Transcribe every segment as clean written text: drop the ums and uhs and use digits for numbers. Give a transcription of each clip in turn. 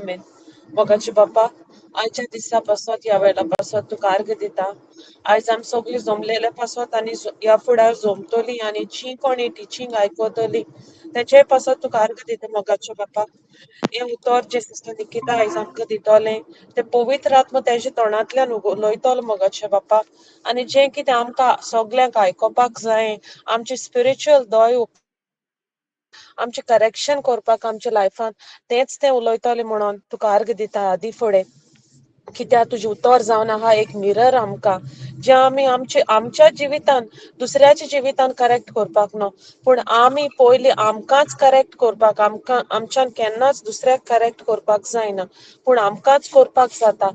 आमेन. मोगाचे बापा, आयच्या दिसा पासत ह्या वेळा पासत तुका अर्घ दिता. आयज आमी सगळीं जमलेले पासत आनी ह्या फुडार जमतली आनी जी कोणी टिचींग आयकतली तेचे पासत तुका अर्घ दिता मोगाचे बापा. हें उतर जें सिस्टर निकिता आयज आमकां दितलें तें पवित्र आत्मा तेज्या तोंडांतल्यान उलयतलो मोगाचे बापा. आनी जें कितें आमकां सगल्यांक आयकुपाक जाय, आमचे स्पिरिच्युअल दोळे आमचें करेक्शन करपाक आमच्या लायफान तेंच तें उलयतलें म्हणून तुका अर्घ दिता आदी फुडें. कित्याक तुजें उतर जावन आहा एक मिरर आमकां, जें आमी आमचे आमच्या जिवितान दुसऱ्याच्या जिवितान करेक्ट करपाक न्हू, पूण आमी पयलीं आमकांच करेक्ट करपाक, आमकां आमच्यान केन्नाच दुसऱ्याक करेक्ट करपाक जायना, पूण आमकांच करपाक जाता.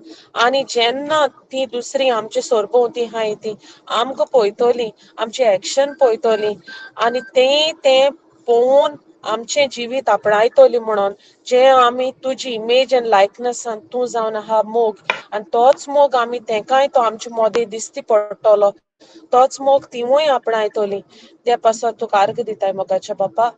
आनी जेन्ना ती दुसरी आमचे सरभोंवती आहाय ती आमकां पळयतली, आमचें एक्शन पळयतली आनी तें तें पळोवन आमचें जिवीत आपणायतली म्हणून जें आमी तुजी इमेज एन्ड लायकनसान तूं जावन आहा मोग, आनी तोच मोग आमी तेंकांय तो आमचे मोदें दिसती पडटलो, तोच मोग तिवूय आपणायतली. ते पासत तुका अर्घ दिताय मोगाच्या बापा.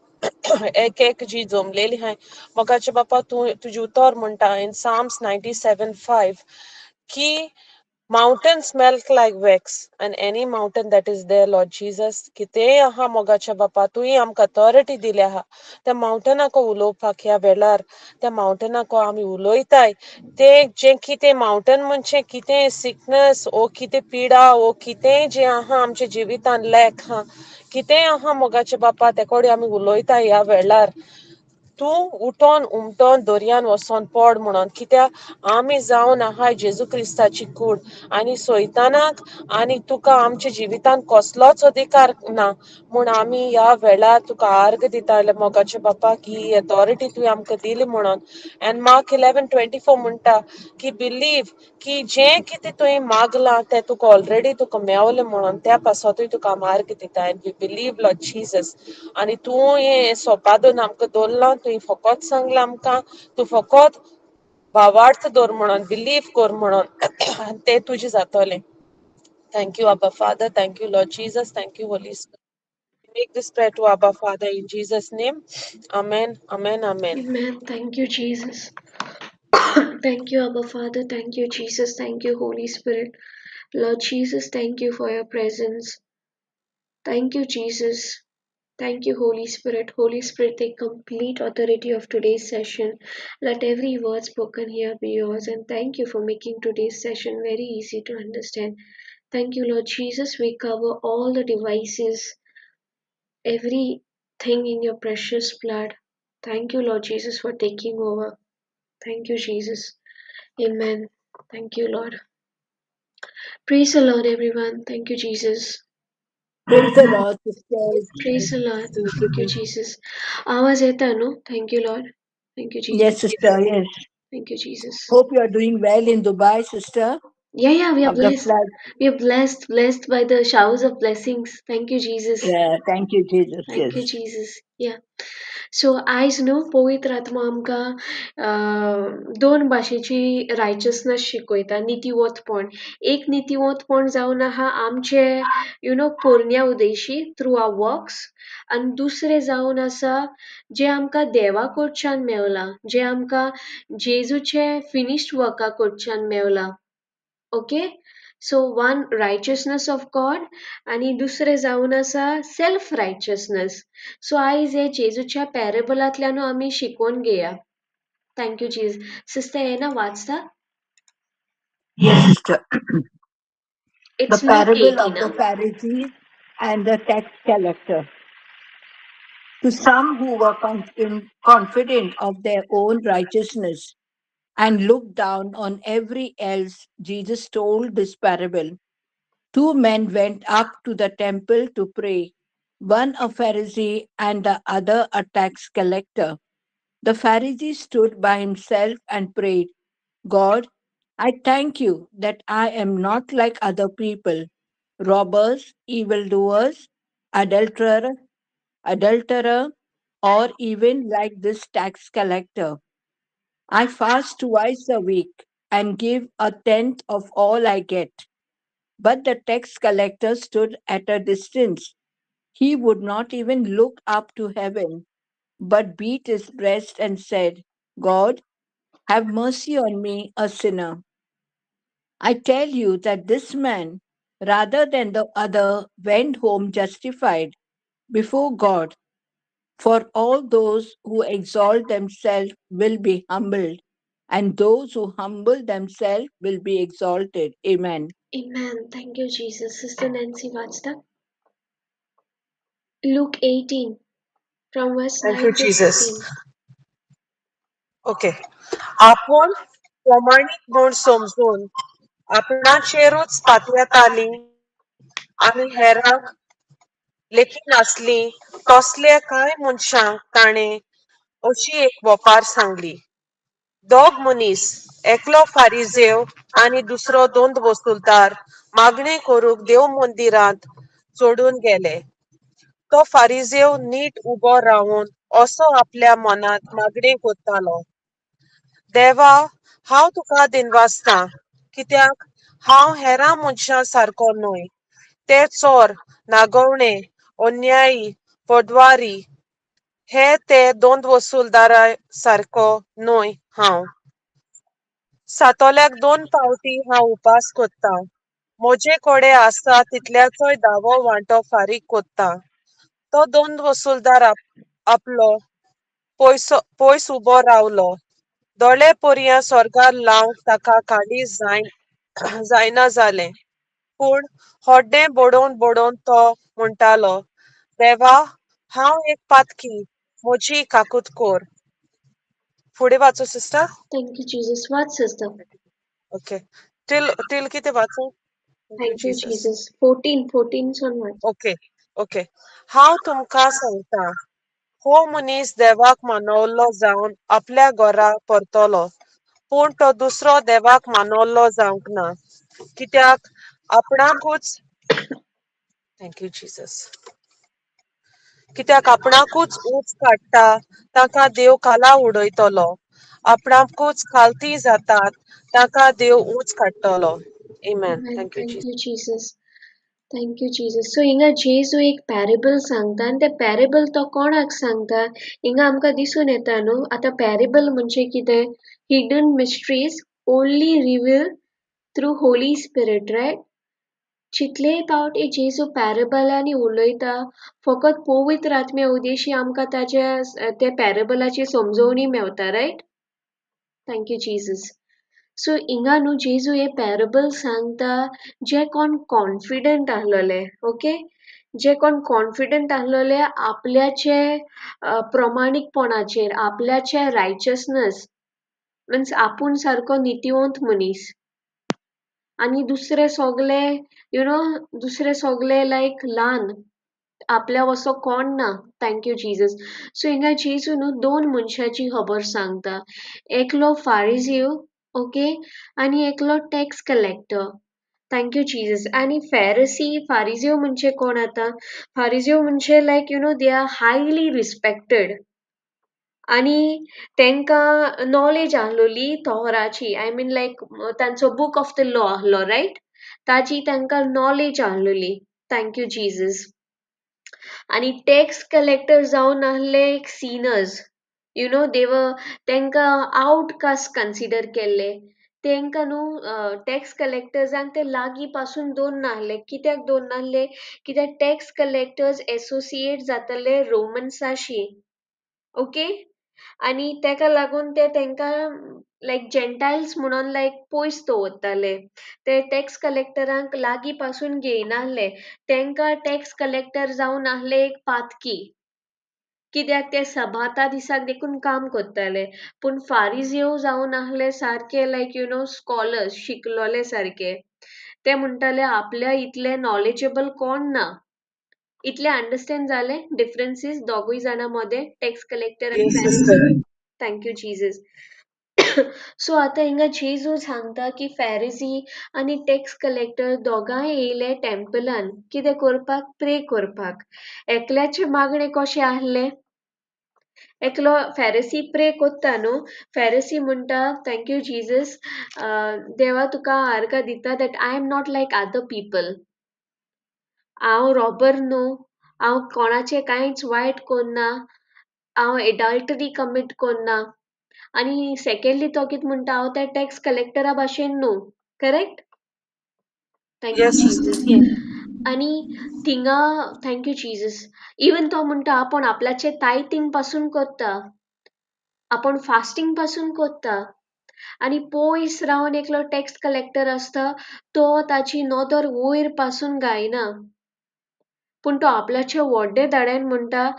एक एक जी जमलेली आहाय मोगाच्या बापा, तूं तुजें उतर म्हणटा इन Psalms 97:5 की mountains melt like wax, and any mountain that is there, Lord Jesus, कितेंय आहा मोगाच्या बापा, तुवें आमकां अथॉरिटी दिल्या आहा त्या मावंटनाक उलोवपाक. ह्या वेळार त्या मावंटनाक आमी उलयताय, तें जें कितें मावंटन म्हणजे कितें सिकनस ओ कितें पिडा ओ कितेंय जें आहा आमच्या जिवितान लॅक आहा, कितेंय आहा मोगाच्या बापा, ते कडेन आमी उलयताय ह्या वेळार. तूं उठोन उमटोन दर्यान वचोन पड म्हणून, कित्याक आमी जावन आहाय जेजू क्रिस्ताची कूड आनी सैतानाक आनी तुका आमच्या जिवितान कसलोच अधिकार ना म्हूण आमी ह्या वेळार तुका अर्घ दिता मोगाचे बापा की ही अथॉरिटी तुवें आमकां दिली म्हणून. एंड मार्क 11:24 म्हणटा की बिलीव की जें कितें तुवें मागलां तें तुका ऑलरेडी तुका मेवलें म्हणून, त्या पासतूय तुका आमी अर्घ दिता. And we believe Lord Jesus. आनी तूं हें सोपादून आमकां दवरलां, तुवें फकत सांगलां आमकां तूं फकत भावार्थ दवर म्हणून, बिलीव कर म्हणून, आनी तें तुजें जातलें. Thank you Abba Father, thank you Lord Jesus, thank you Holy Spirit. Make this prayer to Abba Father in Jesus' name. Amen, amen, amen. Amen. Thank you, Jesus. Thank you, Abba Father. Thank you, Jesus. Thank you, Holy Spirit. Lord Jesus, thank you for your presence. Thank you, Jesus. Thank you, Holy Spirit. Holy Spirit, take complete authority of today's session. Let every word spoken here be yours. And thank you for making today's session very easy to understand. Thank you, Lord Jesus. We cover all the devices, everything in your precious blood. Thank you, Lord Jesus, for taking over. Thank you, Jesus. Amen. Thank you, Lord. Praise the Lord, everyone. Thank you, Jesus. Praise the Lord, sisters. Praise the Lord. Thank you, Jesus. Awaaz yeta, no? Thank you, Lord. Thank you, Jesus. Yes, sister. Yes. Thank you, Jesus. Hope you are doing well in Dubai, sister. Yeah, we are blessed. We are blessed by the showers of blessings. Thank you, Jesus. Yeah, thank you, Jesus. Thank you, Jesus. Yeah. So, आयज न्हू पवित्र आत्मा आमकां दोन भाशेची रायचसनस शिकयता, नितीवंतपण. एक नितीवंतपण जावन आहा आमचे पोरण्या उदेशी थ्रू our works, आनी दुसरें जावन आसा जें आमकां देवा कडच्यान मेवलां, जें आमकां जेजूचे फिनिश्ड वर्का कडच्यान मेवलां. Okay, so one righteousness of God आनी दुसरें जावन आसा सेल्फ रायचसनस. सो आयज हे जेजूच्या पॅरेबलांतल्यान आमी शिकोवन घेया. Thank you Jesus. Sister एना वाचता? Yes, sister. It's the parable Luke 18, of the Pharisees and the tax collector. To some who were confident of their own righteousness and looked down on every else, Jesus told this parable. Two men went up to the temple to pray, one a Pharisee and the other a tax collector. The Pharisee stood by himself and prayed, God, I thank you that I am not like other people, robbers, evildoers, adulterer, or even like this tax collector. I fast twice a week and give a tenth of all I get. But the tax collector stood at a distance. He would not even look up to heaven, but beat his breast and said, God, have mercy on me, a sinner. I tell you that this man, rather than the other, went home justified before God. For all those who exalt themselves will be humbled, and those who humble themselves will be exalted. Amen. Amen. Thank you, Jesus. Sister Nancy वाचता? Luke 18 from verse Thank you, 9 to Jesus. 15. Okay. आपूण प्रमाणीक म्हूण समजून आपणाचेरूच पातयेताली आनी हेरांक लेखिनासली तसल्या कांय मनशांक ताणें अशी एक वोपार सांगली. दोग मनीस, एकलो फारिजेव आनी दुसरो दोंद वसुलदार, मागणें करूंक देव मंदिरांत चडून गेले. तो फारिजेव नीट उबो रावन असो आपल्या मनांत मागणें करतालो, देवा, हांव तुका दिनवासतां कित्याक हांव हेरां मनशां सारको न्हय. ते चोर, नागवणे, अन्यायी, पडवारी हे ते दोन वसुलदारा सारको न्हय. हांव सातोल्याक दोन पावटी हांव उपास करतां. म्हजे कडेन आसा तितल्याचोय धावो वांटो फारीक करतां. तो दोन वसुलदार आपलो पयसो पयस उबो रावलो. दोळे पर्यां स्वर्गार लावंक ताका काळीज जायना जालें. पूण होड्डें बडोवन बडोवन तो म्हणटालो, देवा, हांव एक पातकी, म्हजी काकूत कर. फुडें वाचूं sister? Thank you, Jesus. वाच sister. Okay, till कितें वाचूं? Thank you Thank you, Jesus. Jesus. 14, 14 सून वाच. ओके ओके हांव तुमकां सांगता, हो मनीस देवाक मानवल्लो जावन आपल्या घरा परतलो, पूण तो दुसरो देवाक मानवल्लो जावंक ना, कित्याक आपणाकूच, thank you Jesus, कित्याक आपणाकूच ऊंच काडटा ताका देव खाला उडयतलो, आपणाकूच खालती जातात ताका देव ऊंच काडटलो. Amen. Amen. Thank you Thank Jesus. you, Jesus. Thank you, Jesus. So हिंगा जेजू एक पॅरेबल सांगता आनी ते पॅरेबल तो कोणाक सांगता हिंगा आमकां दिसून येता न्हू. आतां पॅरेबल म्हणजे कितें? Hidden mysteries only reveal through Holy Spirit, right? जितलेय पावट जेजू पॅरेबलांनी उलयता, फकत पवित्र आत्म्या उदेशी आमकां ताच्या ते पॅरेबलाची समजवणी मेवता, right? Thank you Jesus. So हिंगा न्हू जेजू हे पॅरेबल सांगता जे कोण कॉन्फिडंट आहलोले, ओके, जे कोण कॉन्फिडंट आहलोले आपल्याचे प्रमाणीकपणाचेर, आपल्याचे रायचसनस, मिन्स आपूण सारको नितीवंत मनीस आनी दुसरे सगले, you know, दुसरे सगले लायक ल्हान, आपल्या असो कोण ना. Thank you Jesus. सो हिंगा जेजू न्हू दोन मनशाची खबर सांगता, एकलो फारिजीव, ओके, आनी एकलो tax collector. Thank you Jesus. आनी फेरसी, फारिजीव म्हणजे कोण आतां? फारिजीव म्हणजे like you know they are highly respected आनी तांकां नॉलेज आहलोली तोहराची, I mean लायक तांचो बूक ऑफ the law आहलो, रायट? ताजी तांकां नॉलेज आहलोली. Thank you Jesus. आनी टॅक्स कलेक्टर जावन आहले एक सिनर्स, you know, देव तांकां आवटकास्ट कन्सिडर केल्ले. तांकां न्हू टॅक्स कलेक्टर्सांक ते लागीं पासून दवरना नासले. कित्याक दवरना नासले? कित्याक टॅक्स कलेक्टर्स एसोसिएट जाताले रोमन्साशी, ओके, आनी ताका लागून ते तांकां लायक जेंटायल्स म्हणून लायक पयस दवरताले. ते टॅक्स कलेक्टरांक लागीं पासून घेयनासले. तांकां टॅक्स कलेक्टर जावन आहले एक पातकी, कित्याक ते सबाता दिसाक देखून काम करताले. पूण फारिजेव जावन आहले सारके लायक you know scholars, शिकलोले सारके. ते म्हणटाले आपल्या इतले नॉलेजेबल कोण ना. इतले अंडरस्टँड जाले डिफरन्सीस दोगूय जाणां मदें, टॅक्स कलेक्टर आनी Yes, Pharisee? Sister. Thank you Jesus. So आतां हिंगा जेजू सांगता की फॅरिसी आनी टॅक्स कलेक्टर दोगांय येयले टेम्पलान कितें करपाक? प्रे करपाक. एकल्याचें मागणें कशें आहलें? एकलो फॅरिसी प्रे कोत्ता न्हू, फॅरिसी म्हणटा, thank you Jesus, देवा तुका आर्गां दिता that I am not like other people. हांव रॉबर न्हू, हांव कोणाचें कांयच वायट कोन्ना, हांव एडल्टरी कमीट कोन्ना, आनी सेकेंडली तो कितें म्हणटा, हांव त्या टॅक्स कलेक्टरा भाशेन न्हू. Correct? Thank you Yes, sister. Jesus. आनी थिंगा thank you Jesus. Even तो म्हणटा आपूण आपल्याचे तायतींग पासून करता, आपूण फास्टींग पासून करता. आनी पयस रावन एकलो टॅक्स कलेक्टर आसता तो ताची नदर वयर पासून गायना, पूण तो आपल्याचे व्हडले दाड्यान म्हणटा,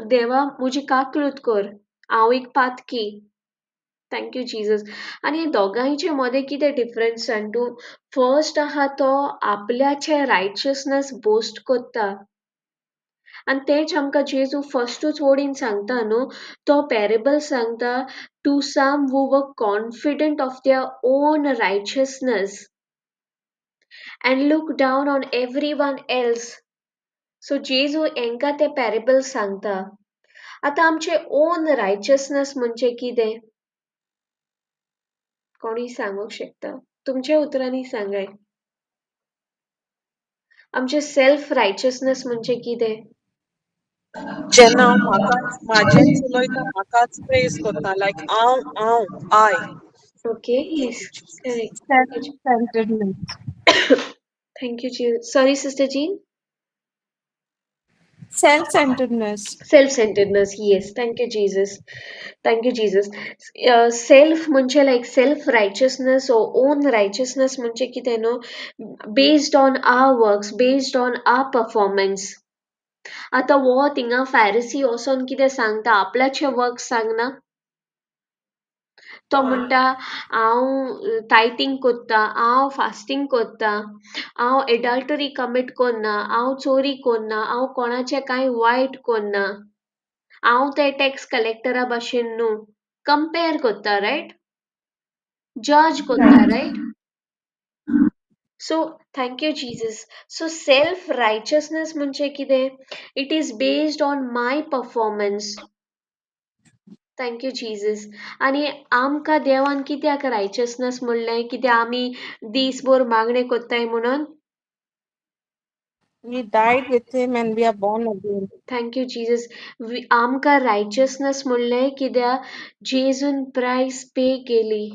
देवा म्हजी काकलूत कर, हांव एक पातकी. Thank you Jesus. आनी दोगांयचे मदें कितें डिफरन्स जाण तूं? फर्स्ट आहा तो आपल्याचे रायचसनस बोस्ट करता. आनी तेंच आमकां जेजू फर्स्टूच वोडीन सांगता न्हू, तो पॅरेबल सांगता to some who were confident of their own righteousness and look down on everyone else. So जेजू हेंकां ते पॅरेबल सांगता. आतां आमचे ओन रायचसनस म्हणजे कितें? कोणूय सांगूंक शकता? तुमच्या उतरांनी सांगाय. आमचे सेल्फ रायचसनस म्हणजे कितें? जेन्ना हांव म्हाकाच म्हाजेंच उलयता, म्हाकाच प्रेज करता, लायक हांव हांव I. Okay, yes, correct. Self-centeredness. Thank you Jesus. Sorry sister Jean. Self-centeredness. Self-centeredness, yes. Thank you, Jesus. Thank you, Jesus. Self म्हणजे like self righteousness or own righteousness म्हणजे कितें न्हू, based on our works, based on our performance. आतां हो थिंगा फॅरिसी वचोन कितें सांगता, आपल्याचे वर्क्स सांगना. तो म्हणटा हांव टायथींग कोत्ता, हांव फास्टींग कोत्ता, हांव एडल्टरी कमीट कोन्ना, हांव चोरी कोन्ना, हांव कोणाचें कांय वायट कोन्ना, हांव ते टॅक्स कलेक्टरा भाशेन न्हू. कंपेर कोत्ता, रायट? जज कोत्ता, right? So thank you Jesus. So self righteousness म्हणजे कितें? It is based on my performance. Thank you Jesus. आनी आमकां देवान कित्याक रायचसनस म्हणलें? कित्याक आमी दीसभर मागणें कोत्ताय म्हणून? We died with him and we are born again. Thank you Jesus. आमकां रायचसनस म्हणलें कित्याक जेजून प्रायस पे केली.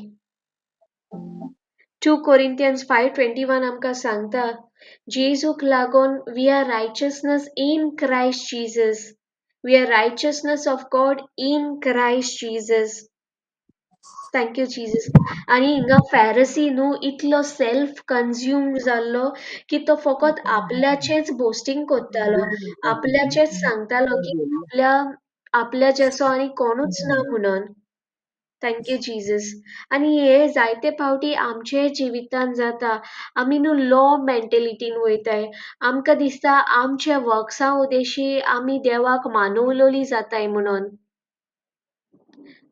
2 Corinthians 5:21 आमकां सांगता, जेजूक लागून we are righteousness in Christ Jesus. We are righteousness of God in Christ Jesus. Thank you Jesus. आनी हिंगा फॅरसी न्हू इतलो सेल्फ कन्ज्युम्ड जाल्लो की तो फकत आपल्याचेंच बोस्टींग करतालो, आपल्याचेंच सांगतालो की आपल्या जसो आनी कोणूच ना म्हणून. Thank you Jesus. आनी हे जायते फावटी आमचे जिवितान जाता. आमी न्हू लॉ मेंटेलिटीन वयताय. आमकां दिसता आमच्या वर्क्सां उदेशी आमी देवाक मानवलोली जाताय म्हणून.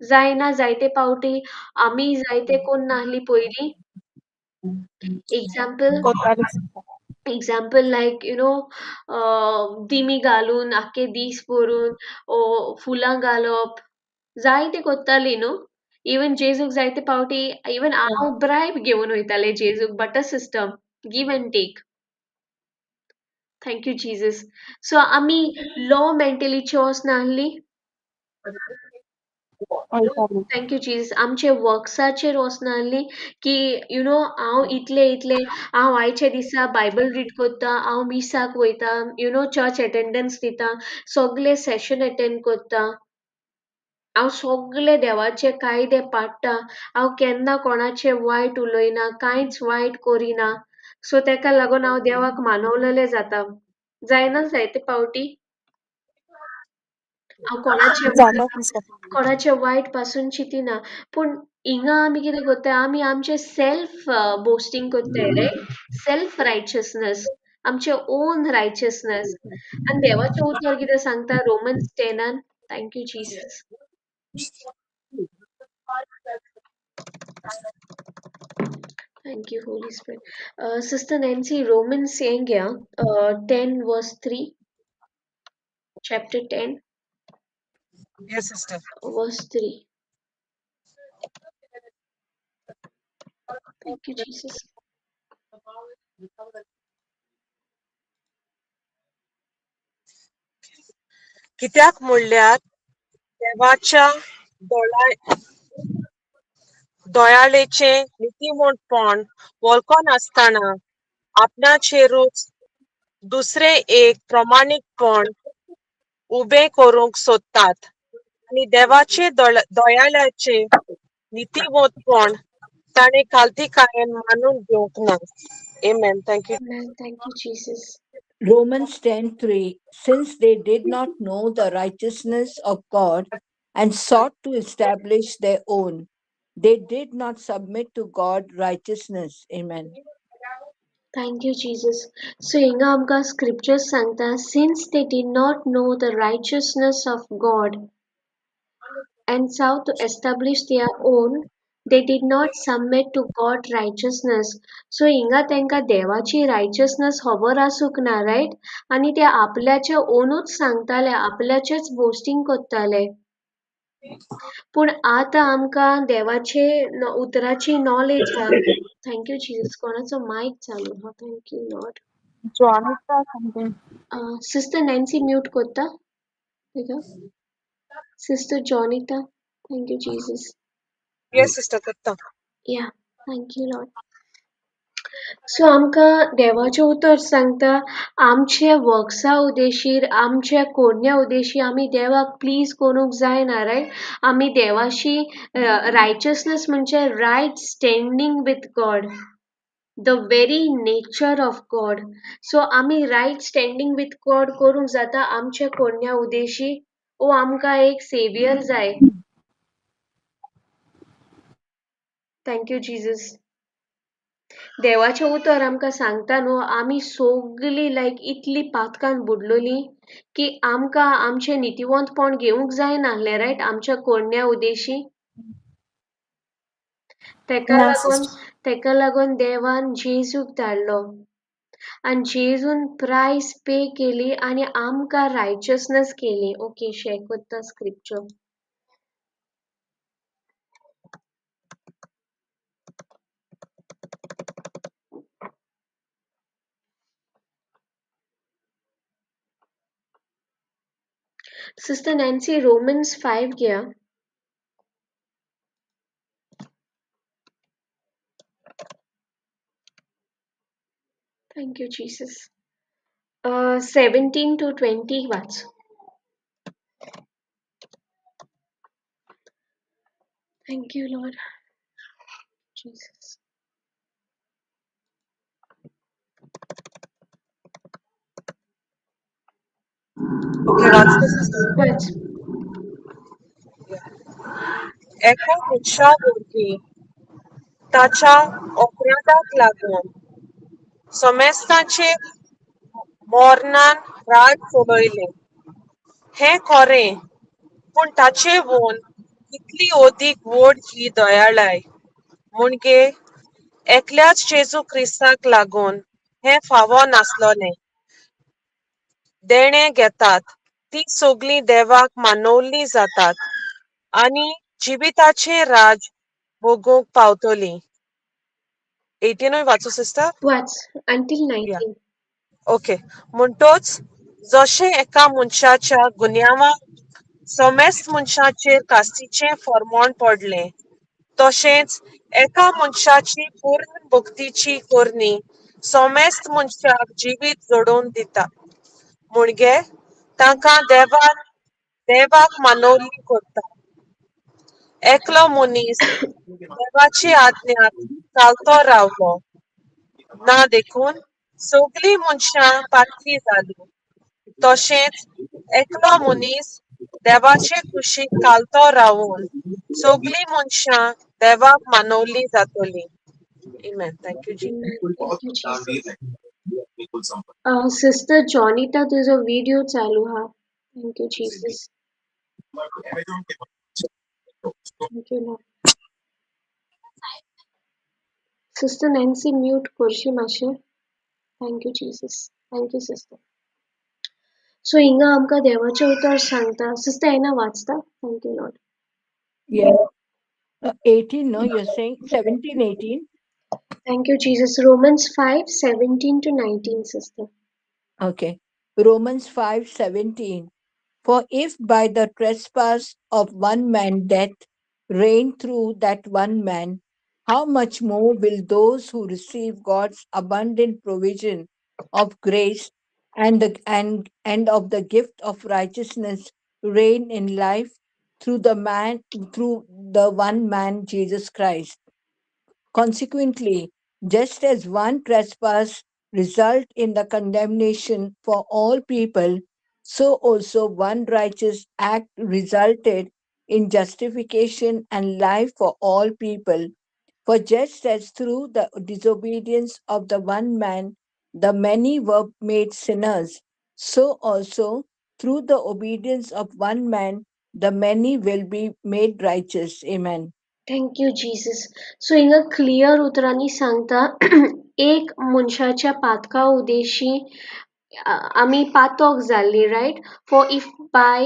जायना जायते फावटी आमी जायते कोण नासली पयलीं. Example example like you know दिमी घालून आख्खे दीस भरून फुलां घालप जायते कोत्ताली न्हू. इवन जेजूक जायते फावटी इवन हांव ब्रायब घेवन वयताले जेजूक, butter system, give and take. Thank you Jesus. So आमी लॉ मेंटेलिटीचे वचनासली. Thank you Jesus. आमचे वर्क्साचेर वचनासली की you know हांव इतले इतले हांव आयच्या दिसा बायबल रीड करता, हांव मिसाक वयता, you know church attendance दिता, सगळे सेशन अटेंड करता, हांव सगळे देवाचे कायदे पाडटा, हांव केन्ना कोणाचे वायट उलयना, कांयच वायट करिना. सो तेका लागून हांव देवाक मानवलेलें जाता. जायना जायते फावटी हांव कोणाचे वायट पासून चिंतिना. पूण हिंगा आमी कितें करता, आमी आमचे सेल्फ बोस्टींग करताय, रायट? सेल्फ रायचसनस, आमचे ओन रायचसनस. आनी देवाचें उतर कितें सांगता Romans 10. Thank you Jesus. Thank you, Holy Spirit. Sister Nancy, Romans saying 10 verse 3, chapter 10. Yes, sister. Verse 3. Thank you, Jesus. कित्याक म्हणल्यार देवाच्या दोयाळेचें नितीमंतपण वळखनासतना आपणाचेरूच दुसरें एक प्रमाणीकपण उबें करूंक सोदतात आनी देवाचे दयाळाचें नितीमंतपण ताणें कालतिकायेन मानून घेवंक ना. Amen. Thank you. Amen. Thank you, Jesus. Romans 10:3. Since they did not know the righteousness of God and sought to establish their own, they did not submit to God righteousness. Amen. Thank you, Jesus. So हिंगा आमकां scriptures सांगता, since they did not know the righteousness of God and sought to establish their own, they did not submit to God righteousness. So हिंगा तांकां देवाची righteousness खबर आसूंक ना, right? आनी ते आपल्याचे ओनूच सांगताले, आपल्याचेच बोस्टींग करताले. पूण आतां आमकां देवाचे उतराची नॉलेज आहा. Thank you Jesus. कोणाचो मायक चालू आहा. Thank you Lord. Jonita something. Sister Nancy mute करता. Sister Jonita. Thank you Jesus. Yes, sister, करता. Yeah, thank you Lord. So आमकां देवाचें उतर सांगता, आमचे वर्क्सा उदेशीर, आमच्या कोरण्या उदेशी आमी देवाक प्लीज करूंक जायना, रायट? आमी देवाशी रायचसनेस म्हणजे right standing with God, the very nature of God. So आमी रायट स्टँडींग विथ गॉड करूंक जाता आमच्या कोरण्या उदेशी. ओ आमकां एक सेवियर जाय. Thank you Jesus. देवाचें उतर आमकां सांगता न्हू, आमी सगळीं लायक इतली पातकान बुडलोली की आमकां आमचें नितीवंतपण घेवंक जायनासलें, रायट? आमच्या कोरण्या उदेशी. तेका लागून तेका लागून देवान जेजूक धाडलो आनी जेजून प्रायस पे केली आनी आमकां रायचसनेस केली. ओके, शेअर करता scripture. Sister Nancy, Romans 5 घ्या. Thank you Jesus. 17 to 20 watch. Thank you Lord Jesus. Okay, वाचता सिस्टर. वाच. एका मनशा वरवीं ताच्या अपराधाक लागून समेस्तांचेर मरणान राज चलयलें हें खरें, पूण ताचे वोन कितली अदीक व्हड ही दयाळाय. म्हणजे एकल्याच जेजू क्रिस्ताक लागून हें फावो नासलोलें देणें घेतात ती सगळीं देवाक मानवल्लीं जातात आनी जिविताचें राज भोगूंक पावतलीं. 18 वाचू सिस्टर? वाच until या 19. ओके. म्हणटोच जशें एका मनशाच्या गुन्यांवाक समेस्त मनशाचेर कास्तीचें फर्मोण पडलें, तशेंच एका मनशाची पूर्ण भक्तीची करणी समेस्त मनशाक जिवीत जोडोवन दिता. म्हणजे तांकां देवाक मानवल्ली करता. एकलो मनीस देवाची आज्ञा चालतो रावलो ना देखून सगळीं मनशां पातकी जालीं. तशेंच एकलो मनीस देवाचे कुशीक चालतो रावून सगळीं मनशां देवाक मानवल्ली जातलीं. Amen. Thank you, Jesus. Amen. Thank you, Jesus. Sister Jonita, तुजो व्हिडिओ चालू हा. Thank you Jesus. Thank you Lord. Sister Nancy mute करशी मातशें. Thank you Jesus. Thank you sister. So हिंगा आमकां देवाचें उतर सांगता. सिस्टर एना वाचता. Thank you Lord. Yeah. 18, no, you're saying 17, 18? Thank you, Jesus. Romans 5, 17 to 19, sister. Okay. Romans 5, 17. For if by the trespass of one man death reigned through that one man, how much more will those who receive God's abundant provision of grace and of the gift of righteousness reign in life through the one man Jesus Christ? Consequently, just as one trespass resulted in the condemnation for all people, so also one righteous act resulted in justification and life for all people. For just as through the disobedience of the one man the many were made sinners, so also through the obedience of one man the many will be made righteous. Amen. Thank you Jesus. So हिंगा clear उतरांनी सांगता, एक मनशाच्या पातका उद्देशी आमी पातक जाल्ली, right? For if by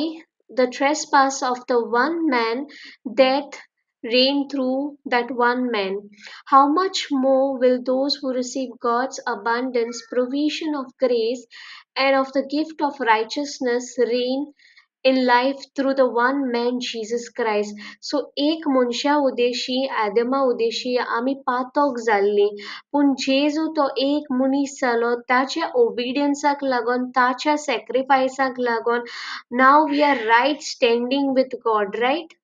the trespass of the one man death reigned through that one man, how much more will those who receive God's abundance, provision of grace, and of the gift of righteousness reign in life through the one man Jesus Christ? So एक मनशा उद्देशी, आदमा उद्देशी आमी पातक जाल्ली, पूण जेजू तो एक मनीस जालो, ताच्या ओबिडियन्साक लागून, ताच्या सॅक्रिफायसाक लागून now we are right standing with God, right?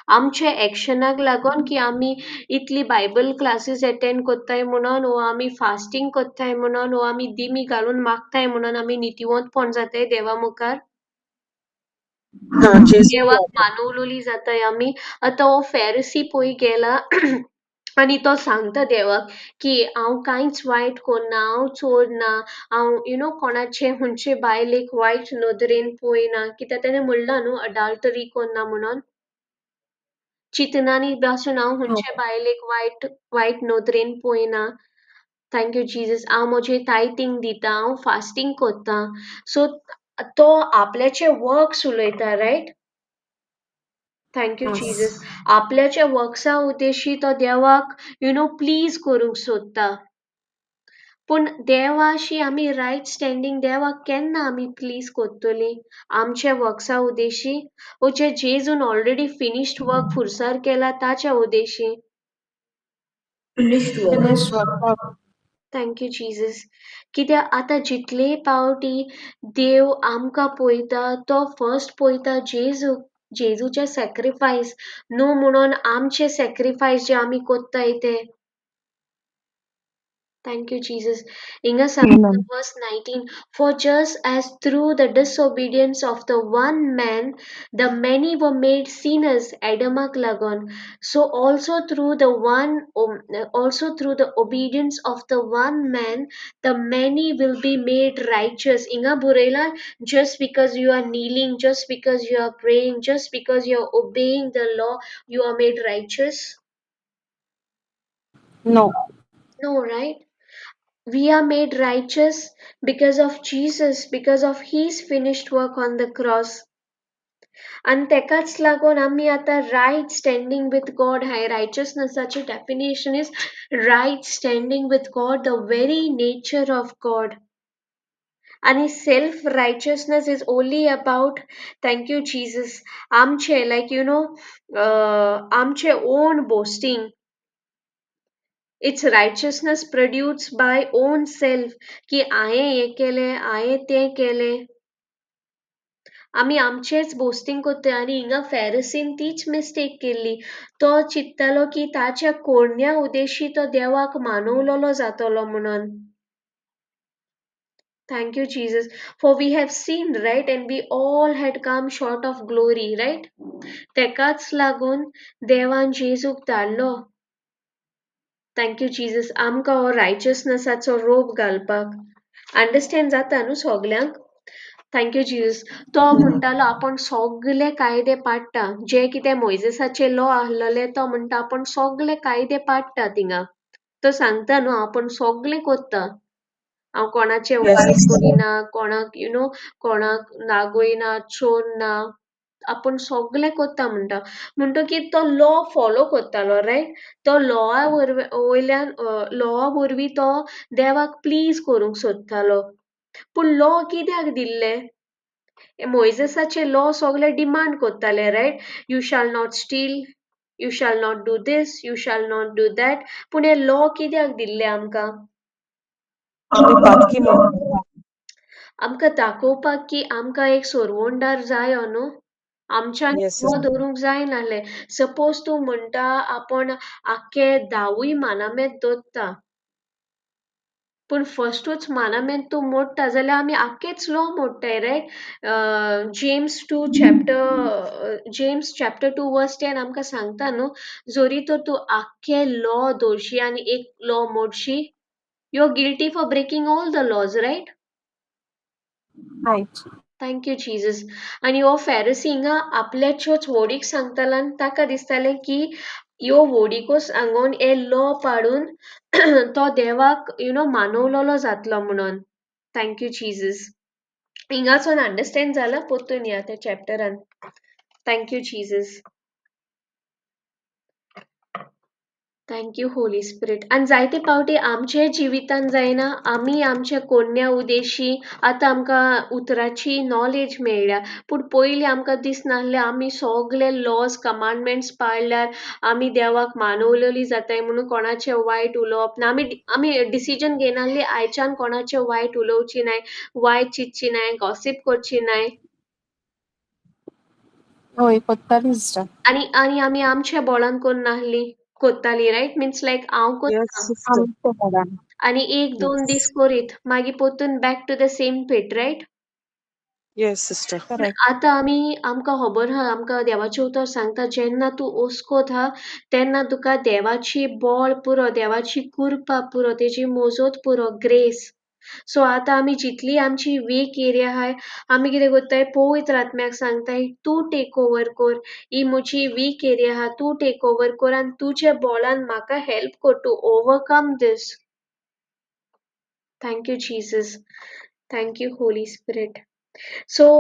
आमच्या एक्शनाक लागून की आमी इतली बायबल क्लासीस अटेंड कोत्ताय म्हणून, वो आमी फास्टींग कोत्ताय म्हणून, वो आमी दिमी घालून मागताय म्हणून आमी नितीवंतपण जाताय देवा मुखार, देवाक मानवलोली जाताय आमी. आतां हो फेरसी पळय गेला आनी तो सांगता देवाक की हांव कांयच वायट करना, हांव चोर ना, हांव you know कोणाचे हुंचे बायलेक वायट नदरेन पळयना, कित्याक तेणें म्हणलां न्हू अडाल्टरी करना म्हणून, चिंतनानी पासून हांव हुंचे बायलेक वायट वायट नदरेन पळयना. Thank you Jesus. हांव म्हजें टायथींग दिता, हांव फास्टींग करता. सो तो आपल्याचे वर्क्स उलयता, रायट? Thank you Jesus. आपल्याच्या वर्क्सा उद्देशी तो देवाक you know please करूंक सोदता, पूण देवाशी आमी रायट स्टँडींग देवाक केन्ना आमी प्लीज करतली? आमच्या वर्क्सा उद्देशी, वो जे जेजून ऑलरेडी फिनिश्ड वर्क फुरसार केला ताच्या उद्देशी? Thank you Jesus. कित्याक आतां जितले पावटी देव आमकां पळयता, तो फर्स्ट पळयता जेजू, जेजूचे सॅक्रिफायस, न्हू म्हणून आमचे सॅक्रिफायस जे आमी कोत्ताय ते. Thank you Jesus. हिंगा सांगता verse 19, for just as through the disobedience of the one man the many were made sinners, एडमाक लागून, so also through the one, also through the obedience of the one man the many will be made righteous. हिंगा बरयलां, just because you are kneeling, just because you are praying, just because you are obeying the law, you are made righteous? No. No, right? We are made righteous because of Jesus, because of His finished work on the cross. आनी तेकाच लागून आमी आतां right standing with God हाय. रायचसनसाची definition is right standing with God, the very nature of God. आनी self righteousness is only about, thank you Jesus, आमचे लायक you know आमचे own boasting. It's righteousness produced by own self, की हांवें हें केलें, हांवें तें केलें, आमी आमचेच बोस्टींग करताय. आनी हिंगा फेरसीन तीच मिस्टेक केल्ली, तो चिंत्तालो की ताच्या कोरण्या उद्देशी तो देवाक मानवलोलो जातलो म्हणून. Thank you Jesus. For we have seen, right, and we all had come short of glory, right? तेकाच लागून देवान जेजूक धाडलो. Thank you Jesus, आमकां हो रायचसनसाचो रोप घालपाक. अंडरस्टँड जाता न्हू सगल्यांक? Thank you Jesus. तो म्हणटालो आपूण सगले कायदे पाडटा, जे कितें मोयजेसाचे लॉ आसलेले तो म्हणटा आपूण सगले कायदे पाडटा. थिंगा तो सांगता न्हू आपूण सगलें करता, हांव कोणाचें वायट करिना, कोणाक you know कोणाक नागयना, चोरना, आपूण सगलें करता म्हणटा. म्हणटकीर तो लॉ फॉलो करतालो, रायट? तो लॉआ वयल्यान, लॉआ वरवीं तो देवाक प्लीज करूंक सोदतालो. पूण लॉ कित्याक दिल्ले? मोयजेसाचे लॉ सगळे डिमांड करताले, right? You shall not steal, you shall not do this, you shall not do that. पूण हे लॉ कित्याक दिल्ले आमकां? आमकां दाखोवपाक की आमकां एक सोरवणदार जायो न्हू, आमच्यान लॉ दवरूंक जायनासलें. सपोज तूं म्हणटा आपूण आख्खे धावूय मानामेत दवरता, पूण फस्टूच मानामेत तूं मोडटा जाल्यार आमी आख्खेच law मोडटाय, right? James chapter 2 verse 10 आमकां सांगता न्हू, जरी तर तूं आख्खे लॉ दवरशी आनी एक law मोडशी, you are guilty for breaking all the laws, right? Right. Thank you Jesus. आनी हो फेरसी हिंगा आपल्याच्योच व्होडीक सांगतालो आनी ताका दिसतालें की ह्यो व्होडिको सांगून हे लॉ पाडून तो देवाक you know मानवलोलो जातलो म्हणून. Thank you Jesus. हिंगासून अंडरस्टँड जाला, परतून या त्या चॅप्टरान. Thank you Jesus. Thank you Holy Spirit. आनी जायते पावटी आमचे जिवितान जायना, आमी आमच्या कोन्या उदेशी आतां आमकां उतराची नॉलेज मेळ्ळ्या, पूण पयलीं आमकां दिसनासलें आमी सगळे लॉज कमांडमेंट्स पाळल्यार आमी देवाक मानवलेली जाताय म्हणून कोणाचें वायट उलोवप ना. आमी डिसिजन घेयनासली आयच्यान कोणाचें वायट उलोवची नाय, वायट चिंतची नाय, गॉसीप करची नाय. हय, कोत्ताली सिस्टर. आनी आनी आमी आमच्या बोळान करनासली, कोत्ताली, रायट? मिन्स लायक हांव कोत्ता आनी एक दोन दीस करीत मागीर परतून back to the same pit, right? Yes sister. आतां आमी आमकां खबर आहा, आमकां देवाचें उतर सांगता जेन्ना तूं ओसकोत हा तेन्ना तुका देवाची बळ पुरो, देवाची कृपा पुरो, तेजी मोजोत पुरो, ग्रेस. सो आतां आमी जितली आमची वीक एरिया आहाय आमी कितें करताय, पवित्र आत्म्याक सांगताय तूं टेक ओवर कर, ही म्हजी वीक एरिया आहा, तूं टेक ओवर कर आनी तुज्या बॉलान म्हाका हेल्प कर to overcome this. Thank you Jesus. Thank you Holy Spirit. So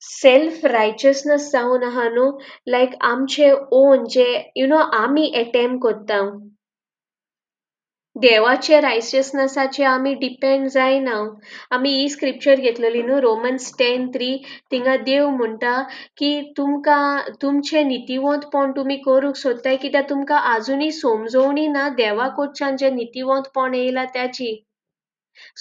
self righteousness जावन आहा न्हू, लायक आमचे ओन जे you know आमी एटेम्प करता, देवाचे रायचियसनसाचे आमी डिपेंड जायना. आमी ही स्क्रिप्चर घेतलेली न्हू, रोमन्स 10:3, थिंगा देव म्हणटा की तुमकां तुमचें नितिवंतपण तुमी करूंक सोदताय कित्याक तुमकां आजुनूय समजोवणी ना देवा कडच्यान जें नितिवंतपण येयलां त्याची.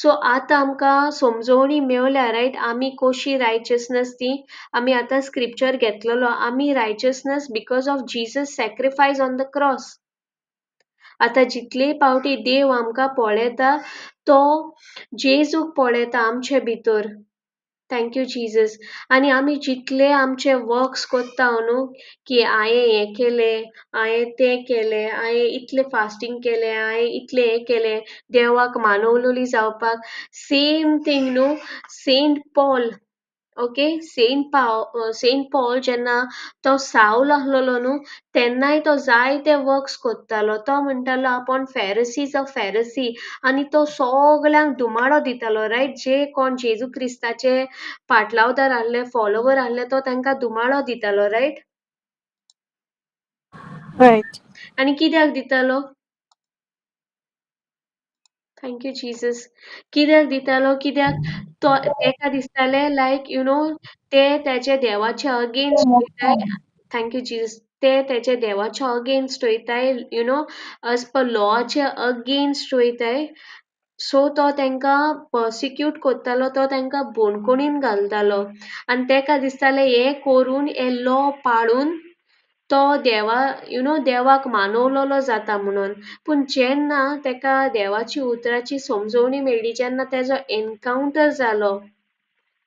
सो आतां आमकां समजोवणी मेवल्या, रायट? आमी कशी रायचियसनस ती आमी आतां स्क्रिप्चर घेतलेलो, आमी righteousness because of Jesus sacrifice on the cross. आतां जितले पावटी देव आमकां पळयता तो जेजूक पळयता आमचे भितर. Thank you Jesus. आनी आमी जितले आमचे वर्क्स करता न्हू, की हांवें हें केलें, हांवें तें केलें, हांवें इतलें फास्टींग केलें, हांवें इतलें हें केलें देवाक मानवलोली जावपाक, सेम थींग न्हू Saint Paul, okay? Saint Paul जेन्ना तो सावल आसलेलो न्हू तेन्नाय तो जायते वर्क्स करतालो. तो म्हणटालो आपूण फेरसी फेरसी, आनी तो सगळ्यांक धुमाडो दितालो, रायट? जे कोण जेजू क्रिस्ताचे पाटलावदार आहले, फॉलोवर आहले, तो तांकां धुमाडो दितालो, रायट? रायट. आनी कित्याक दितालो? Thank you Jesus. कित्याक दितालो? कित्याक तो तेका दिसतालें लायक you know ते तेजे देवाचे अगेन्स्ट वयताय. Thank you Jesus. ते तेजे देवाचे अगेन्स्ट वयताय, you know as per लॉचे अगेन्स्ट वयताय. सो तो तेंकां पर्सिक्यूट करतालो, तो तेंकां बोणकोणीन घालतालो आनी तेका दिसतालें हें करून, हे लॉ पाळून तो देवा you know देवाक मानवलोलो जाता म्हणून. पूण जेन्ना तेका देवाची उतराची समजोवणी मेळ्ळी, जेन्ना तेजो एनकावंटर जालो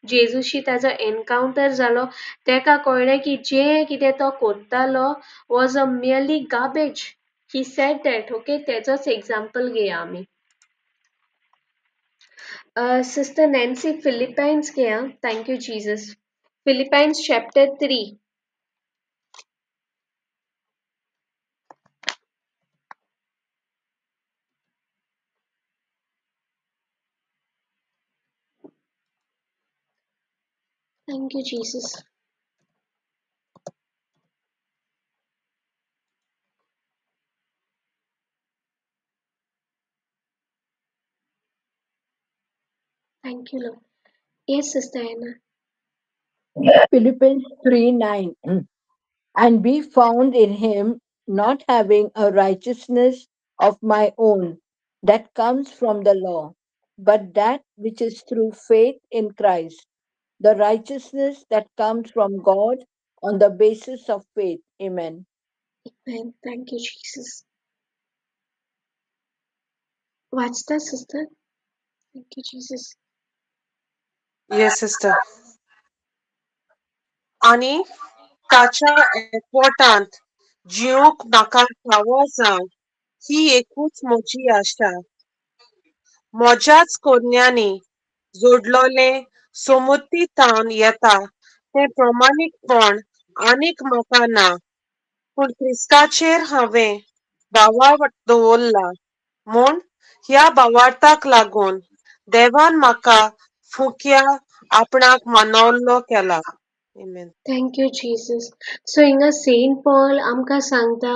जेजूशी, तेजो एनकावंटर जालो, तेका कळ्ळें की जें कितें तो करतालो was a merely garbage. He said that. Okay, तेजोच example घेया आमी. सिस्टर नॅन्सी फिलिपायन्स घेया. Thank you Jesus. Philippians chapter 3. Thank you, Jesus. Thank you, Lord. Yes, Sister Anna. Philippians 3:9. And be found in him, not having a righteousness of my own that comes from the law, but that which is through faith in Christ, the righteousness that comes from God on the basis of faith. Amen. Amen. Thank you, Jesus. वाचता sister? Thank you, Jesus. Yes, sister. आनी ताच्या एकवटांत जिवंक म्हाका फावो जावं ही एकूच म्हजी आशा. म्हज्याच कोरन्यांनी जोडलोलें सोमुर्ती थावन येता तें प्रमाणीकपण आनीक म्हाका ना, पूण क्रिस्ताचेर हांवें भावार्थ दवरला म्हूण ह्या भावार्थाक लागून देवान म्हाका फुक्या आपणाक मानवल्लो केला. Amen. Thank you, Jesus. So हिंगा Saint Paul आमकां सांगता,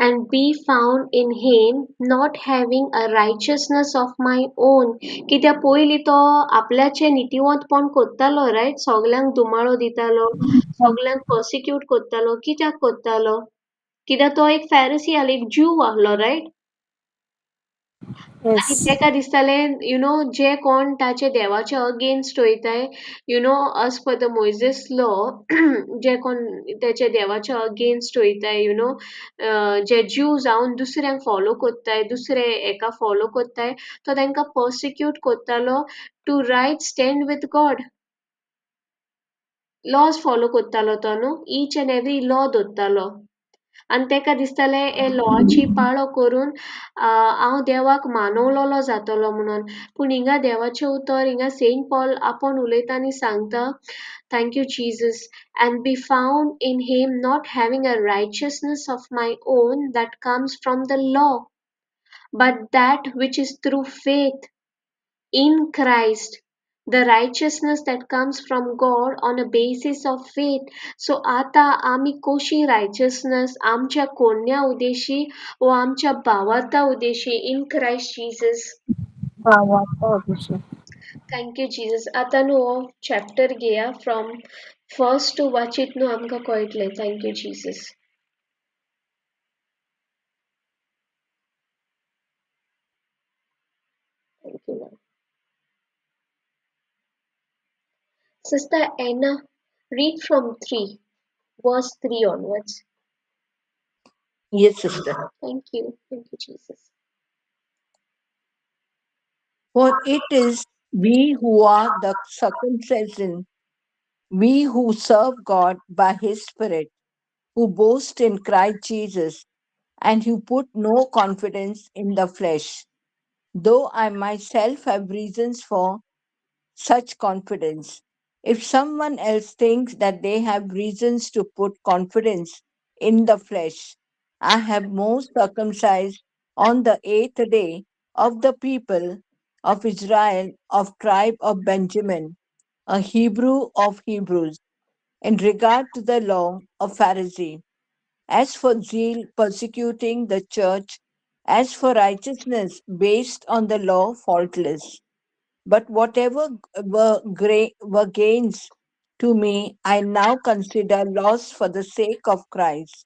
and be found in him, not having a righteousness of my own. कित्याक पयलीं तो आपल्याचें नितिवंतपण करतालो, रायट? सगल्यांक धुमाळो दितालो, सगल्यांक पर्सिक्यूट करतालो. कित्याक करतालो? कित्याक तो एक फॅरिसी आसलो, एक ज्यू आसलो, रायट? आनी Yes. तेका दिसतालें, you know, जे कोण ताचे देवाचे अगेन्स्ट वयताय, you know, as per the Moses law, जे कोण तेचे देवाचे अगेन्स्ट वयताय, you know, जे ज्यू जावन दुसऱ्यांक फॉलो कोत्ताय, दुसरे हेका फॉलो कोत्ताय, तो तेंकां पर्सिक्यूट कोत्तालो to right stand with God. Laws follow कोत्तालो तो न्हू, ईच एंड एवरी लॉ दोत्तालो. आनी तेका दिसतालें हे लॉची पाळो करून हांव देवाक मानवलोलो जातलो म्हणून. पूण हिंगा देवाचें उतर हिंगा सेंट पॉल आपोवन उलयता आनी सांगता, thank you Jesus, and be found in him, not having a righteousness of my own that comes from the law, but that which is through faith in Christ, the righteousness that comes from God on a basis of faith. So आता आमी कशी righteousness आमच्या कोण्या उद्देशी व आमच्या भावार्था उद्देशी in Christ Jesus. भावार्था उद्देशी. Thank you, Jesus. आता न्हू हो चॅप्टर घेया from first to वाचीत न्हू आमकां कळटलें. Thank you, Jesus. Thank you, Lord. Sister Anna, read from 3, verse 3 onwards. Yes, sister. Thank you. Thank you, Jesus. For it is we who are the circumcision, we who serve God by his Spirit, who boast in Christ Jesus, and who put no confidence in the flesh, though I myself have reasons for such confidence. If someone else thinks that they have reasons to put confidence in the flesh, I have more circumcised on the 8th day of the people of Israel, of tribe of Benjamin, a Hebrew of Hebrews, in regard to the law of Pharisee. As for zeal persecuting the church, as for righteousness based on the law, faultless. But whatever were gains to me, I now consider loss for the sake of Christ.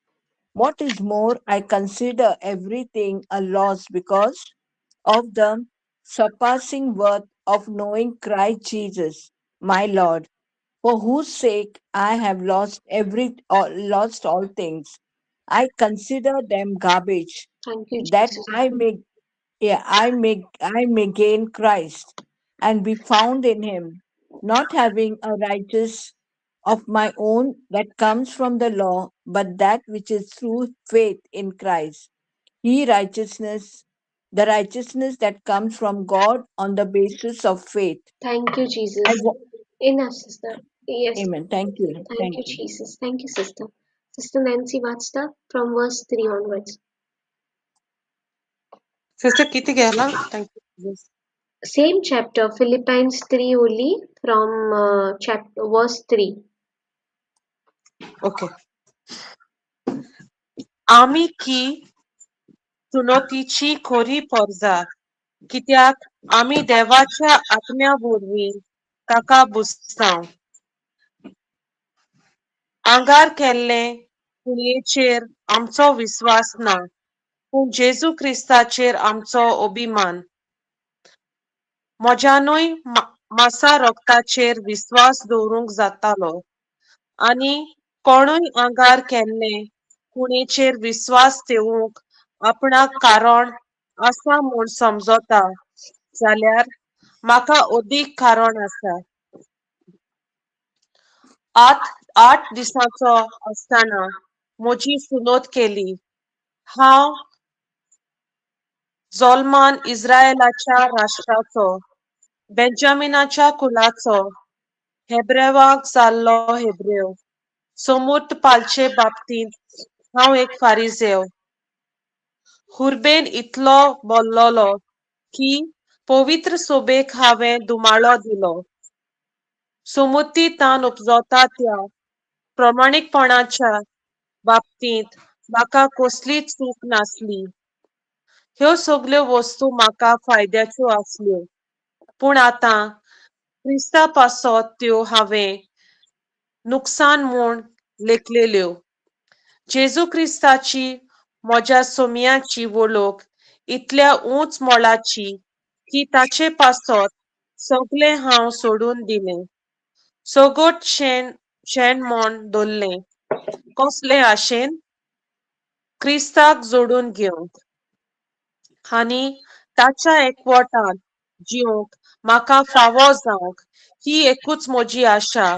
What is more, I consider everything a loss because of the surpassing worth of knowing Christ Jesus, my Lord, for whose sake I have lost all things. I consider them garbage, Thank you, that Jesus. I may gain Christ and be found in him, not having a righteousness of my own that comes from the law, but that which is through faith in Christ. He righteousness, the righteousness that comes from God on the basis of faith. Thank you, Jesus. Enough, sister. Yes. Amen. Thank you. Thank you, Jesus. Thank you, sister. Sister Nancy Vatsta, from verse 3 onwards. Sister Kiti Gela, thank you, Jesus. Same chapter, Philippians 3 only, from chapter verse 3. Okay. आमी की सुनोतीची खोरी पोरजा, कित्याक आमी देवाच्या आत्म्या वरवीं ताका बुजतांव. आंगार केल्ले कुणयेचेर आमचो विस्वास ना, पूण जेजू क्रिस्ताचेर आमचो अभिमान. म्हज्यानूय मासा रक्ताचेर विस्वास दवरूंक जातालो आनी कोणूय आंगार केल्ले कुणेचेर विस्वास ठेवूंक आपणाक कारण आसा म्हूण समजता जाल्यार म्हाका अदीक कारण आसा. 8 दिसांचो आसतना म्हजी सुनोत केली. हांव जोल्मान इस्रायलाच्या राष्ट्राचो, बेंजामिनाच्या कुलाचो, हेब्रेवाक जाल्लो हेब्रेव, सोमूर्त पालचे बाबतींत हांव एक फारिजेव. हुर्बेन इतलो बोल्लोलो की पवित्र सोबेक हांवें दुमाळो दिलो. सोमुती तान उपजता त्या प्रमाणीकपणाच्या बाबतींत म्हाका कसलीच चूक नासली. ह्यो सगल्यो वस्तू म्हाका फायद्याच्यो आसल्यो, पूण आतां क्रिस्ता पासत त्यो हांवें नुकसान म्हूण लेखलेल्यो. जेजू क्रिस्ताची म्हज्या सोम्याची वळख इतल्या उंच मोलाची की ताचे पासत सगळें हांव सोडून दिलें. सगट शेण शेण म्हूण दवरलें. कसले आशेन? क्रिस्ताक जोडून घेवंक आनी ताच्या एकवटांत जिवंक म्हाका फावो जावंक ही एकूच म्हजी आशा.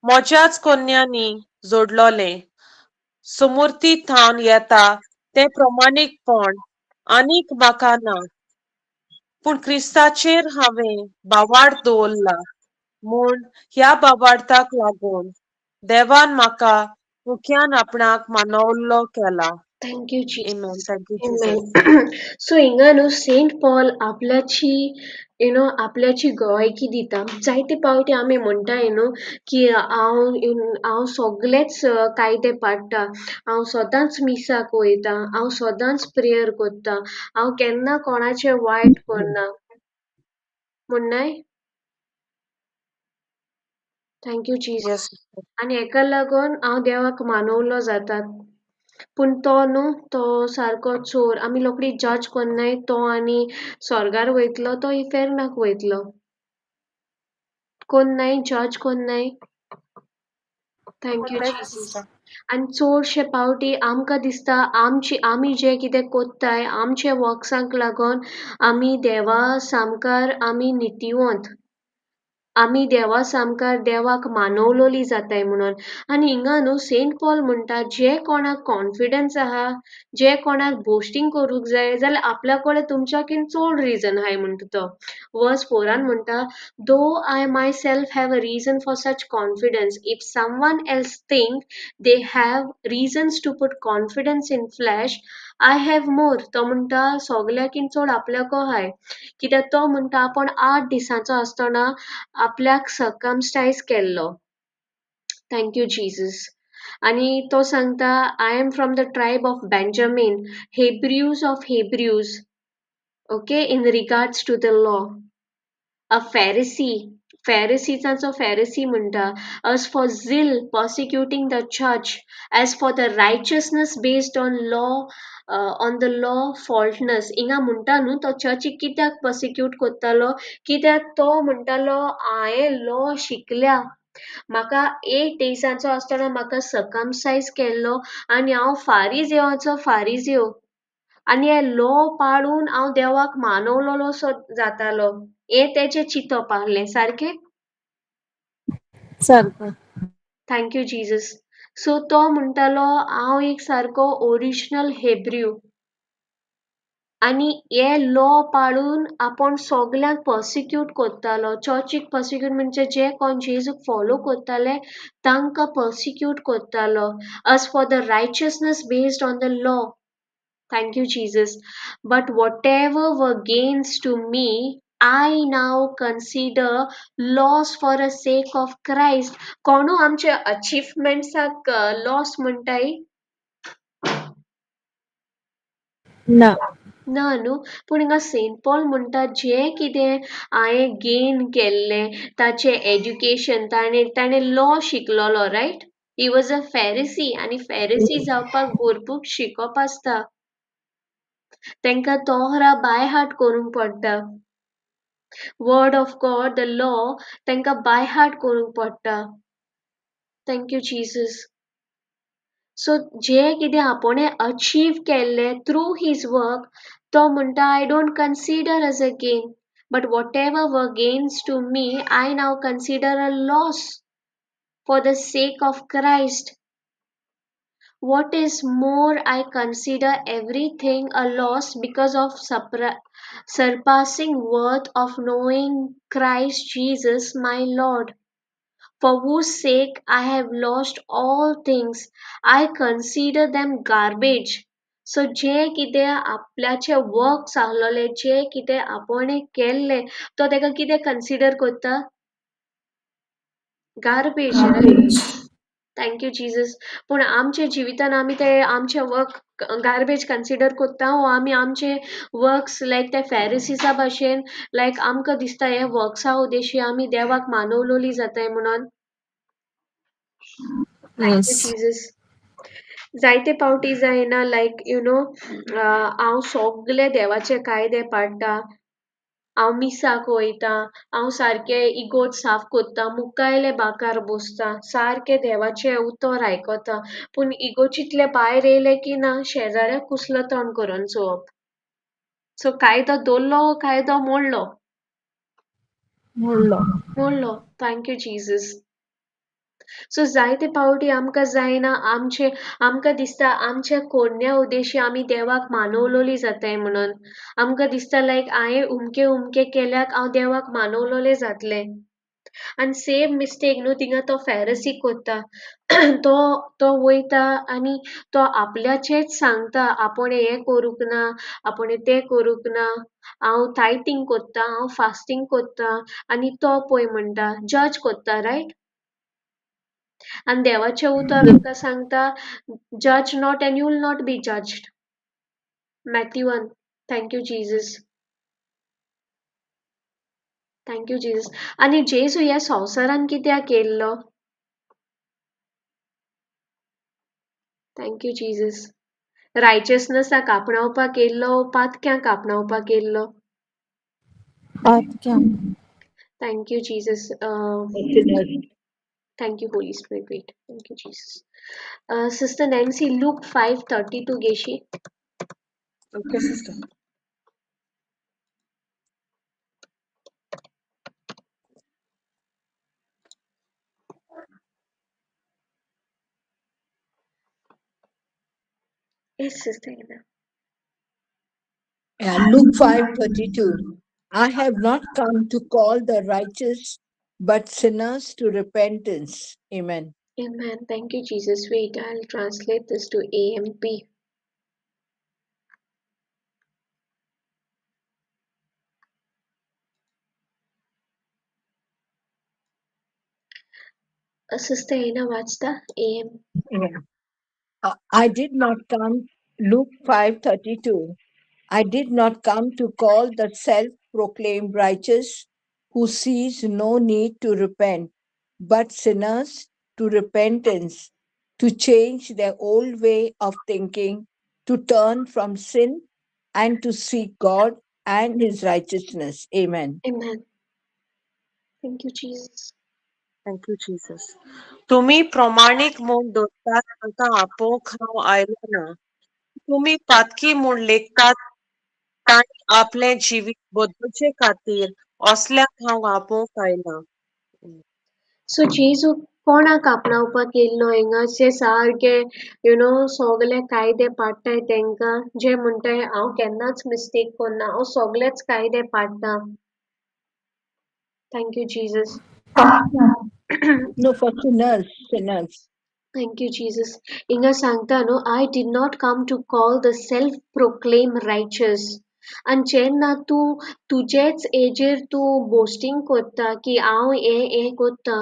म्हज्याच कोन्यांनी जोडलोलें समूर्ती थावन येता तें प्रमाणीकपण आनीक म्हाका ना, पूण क्रिस्ताचेर हांवें बावाड दवरला म्हूण ह्या बावाडताक लागून देवान म्हाका मुख्यान आपणाक मानवल्लो केला. Thank you Jesus. Amen. Thank you, Jesus. Amen. So हिंगा न्हू सेंट पॉल आपल्याची आपल्याची गवायकी दिता. जायते पावटी आमी म्हणटा की हांव सगलेच कायदे पाडटा, हांव सदांच मिसाक वयता, हांव सदांच प्रेयर करता, हांव केन्ना कोणाचें वायट करना म्हणनाय. Thank you Jesus. Yes. आनी हेका लागून हांव देवाक मानवलो जाता. पूण तो न्हू तो सारको चोर. आमी रोखडी जज कोन्नाय तो आनी स्वर्गार वयतलो तो इफेर्नाक वयतलो. कोन्नाय जज कोन्नाय. Thank you Jesus. आनी चडशे पावटी आमकां दिसता आमची आमी जें कितें कोत्ताय आमच्या वर्क्सांक लागून आमी देवा सामकार आमी नितीवंत, आमी देवा सामकार देवाक मानवलोली जाताय म्हणून. आनी हिंगा न्हू सेंट पॉल म्हणटा जे कोणाक कॉन्फिडन्स आहा, जे कोणाक बोस्टींग करूंक जाय जाल्यार आपल्या कडेन तुमच्याकीन चड रिजन आहाय म्हणटा तो. वर्स 4 म्हणटा, though I myself have a reason for such confidence, if someone else think they have reasons to put confidence in flesh, I have more. तो म्हणटा सगल्याकीन चड आपल्याको आहाय, कित्याक तो म्हणटा आपूण 8 दिसांचो आसतना आपल्याक सर्कमस्टायज केल्लो. Thank you Jesus. आनी तो सांगता, I am from the tribe of Benjamin, Hebrews of Hebrews, okay, in regards to the law, a Pharisee, फेरिसीचाचो Pharisee म्हणटा, as for zeal persecuting the church, as for the righteousness based on law, on the law faultless. हिंगा म्हणटा न्हू तो चर्चीक कित्याक पर्सिक्यूट करतालो, कित्याक तो म्हणटालो हांवें लॉ शिकल्या, म्हाका 8 डेजांचो आसतना म्हाका सर्कमसायज केल्लो आनी हांव फारिजेवाचो फारिजेव आनी हे लॉ पाळून हांव देवाक मानवलोसो जातालो. हें तेजें चिंतप आहलें सारकें. सारकें. Thank you Jesus. सो तो म्हणटालो हांव एक सारको ओरिजिनल हेब्रू आनी हे लॉ पाळून आपूण सगल्यांक पर्सिक्यूट करतालो. चर्चीक पर्सिक्यूट म्हणजे जे कोण जेजूक फॉलो करताले तांकां पर्सिक्यूट करतालो. As for the righteousness based on the law. Thank you Jesus. But whatever were gains to me, I now consider loss for a sake of Christ. कोणू आमचे अचिव्हमेंट्साक लॉस म्हणटाय? ना. ना न्हू. पूण हिंगा सेंट पॉल म्हणटा जें कितें हांवें गेन केल्लें, ताचें एज्युकेशन, ताणें लॉ शिकलोलो, right? He was a Pharisee आनी फेरिसी जावपाक भरपूर शिकप आसता. तांकां तोहरा बाय हार्ट करूंक पडटा. Word of God, the law तांकां बाय हार्ट करूंक पडटा. Thank you Jesus. सो जें कितें आपणें अचीव केल्लें थ्रू his work, तो म्हणटा I don't consider as a gain, but whatever were gains to me I now consider a loss for the sake of Christ. What is more, I consider everything a loss because of surpassing worth of knowing Christ Jesus my Lord, for whose sake I have lost all things. I consider them garbage. So जे कितें आपल्याचे works आसलोले, जे कितें आपणें केल्लें, तो तेका कितें consider करता? Garbage, right? Thank you Jesus. पूण आमच्या जिवितान आमी ते आमचे वर्क गार्बेज कन्सिडर करता वो आमी आमचे वर्क्स लायक ते फेरिसिसा भाशेन लायक आमकां दिसता हे वर्क्सा उद्देशी आमी देवाक मानवलोली जाताय म्हणून. Thank you Jesus. जायते पावटी जायना लायक you know हांव सगळे देवाचे कायदे पाळटा, हांव मिसाक वयता, हांव सारकें इगोर्ज साफ करता, मुकायले बांकार बसता, सारकें देवाचें उतर आयकता, पूण इगोर्जींतले भायर येयले की ना शेजाऱ्याक कुसलो तोंड करून चोवप. सो कायदो दवरलो, कायदो मोडलो, मोडलो मोडलो. Thank you Jesus. सो जायते पावटी आमकां जायना आमचे आमकां दिसता आमच्या कोरण्या उद्देशी आमी देवाक मानवलोली जाताय म्हणून. आमकां दिसता लायक हांवें उमके उमके केल्याक हांव देवाक मानवलोलें जातलें. आनी सेम मिस्टेक न्हू थिंगा तो फेरसी कोत्ता. तो तो वयता आनी तो आपल्याचेच सांगता, आपूण हें करूंक ना, आपूण तें करूंक ना, हांव टायथींग कोत्ता, हांव फास्टींग कोत्ता, आनी तो पळय म्हणटा, जज कोत्ता, रायट? आनी देवाचें उतर आमकां सांगता, जज not and you will not be judged. Matthew 1. Thank you Jesus. Thank you Jesus. आनी जेजू ह्या संवसारान कित्याक येयल्लो? Thank you Jesus. रायचसनसाक आपणावपाक येयल्लो, पातक्यांक आपणावपाक येयल्लो? पातक्यांक. Thank you Jesus. Thank you, Holy Spirit. Great. Thank you, Jesus. Sister Nancy, Luke 5:32 Geshi. Okay, sister. Yes, Sister Anna. Yeah, Luke 5:32. I have not come to call the righteous, but sinners to repentance. Amen. Amen. Thank you, Jesus. Wait, I'll translate this to AMP. Sister Aina, what's the AM? Yeah. I did not come, Luke 5:32. I did not come to call the self-proclaimed righteous who sees no need to repent, but sinners to repentance, to change their old way of thinking, to turn from sin and to seek God and his righteousness. Amen. Amen. Thank you, Jesus. Thank you, Jesus. तुम्ही प्रमाणीक म्हूण धरतात तांकां आपोवंक हांव आयलो ना. तुमी पातकी म्हूण लेखतात तांणी आपलें जिवीत बदलचे खातीर असल्याक हांव आपोवंक आयलां. सो जेजू कोणाक आपणावपाक येयल्लो हिंगा? जे सारके you know सगळे कायदे पाळटाय तेंकां, जे म्हणटाय हांव केन्नाच मिस्टेक करना, हांव सगळेच कायदे पाळटा. Thank you Jesus. No, for sinners, sinners. Thank you, Jesus. हिंगा सांगता न्हू, I did not come to call the self proclaim righteous. आनी जेन्ना तूं तुजेच एजेर तूं बोस्टींग करता की हांव हें हें करता,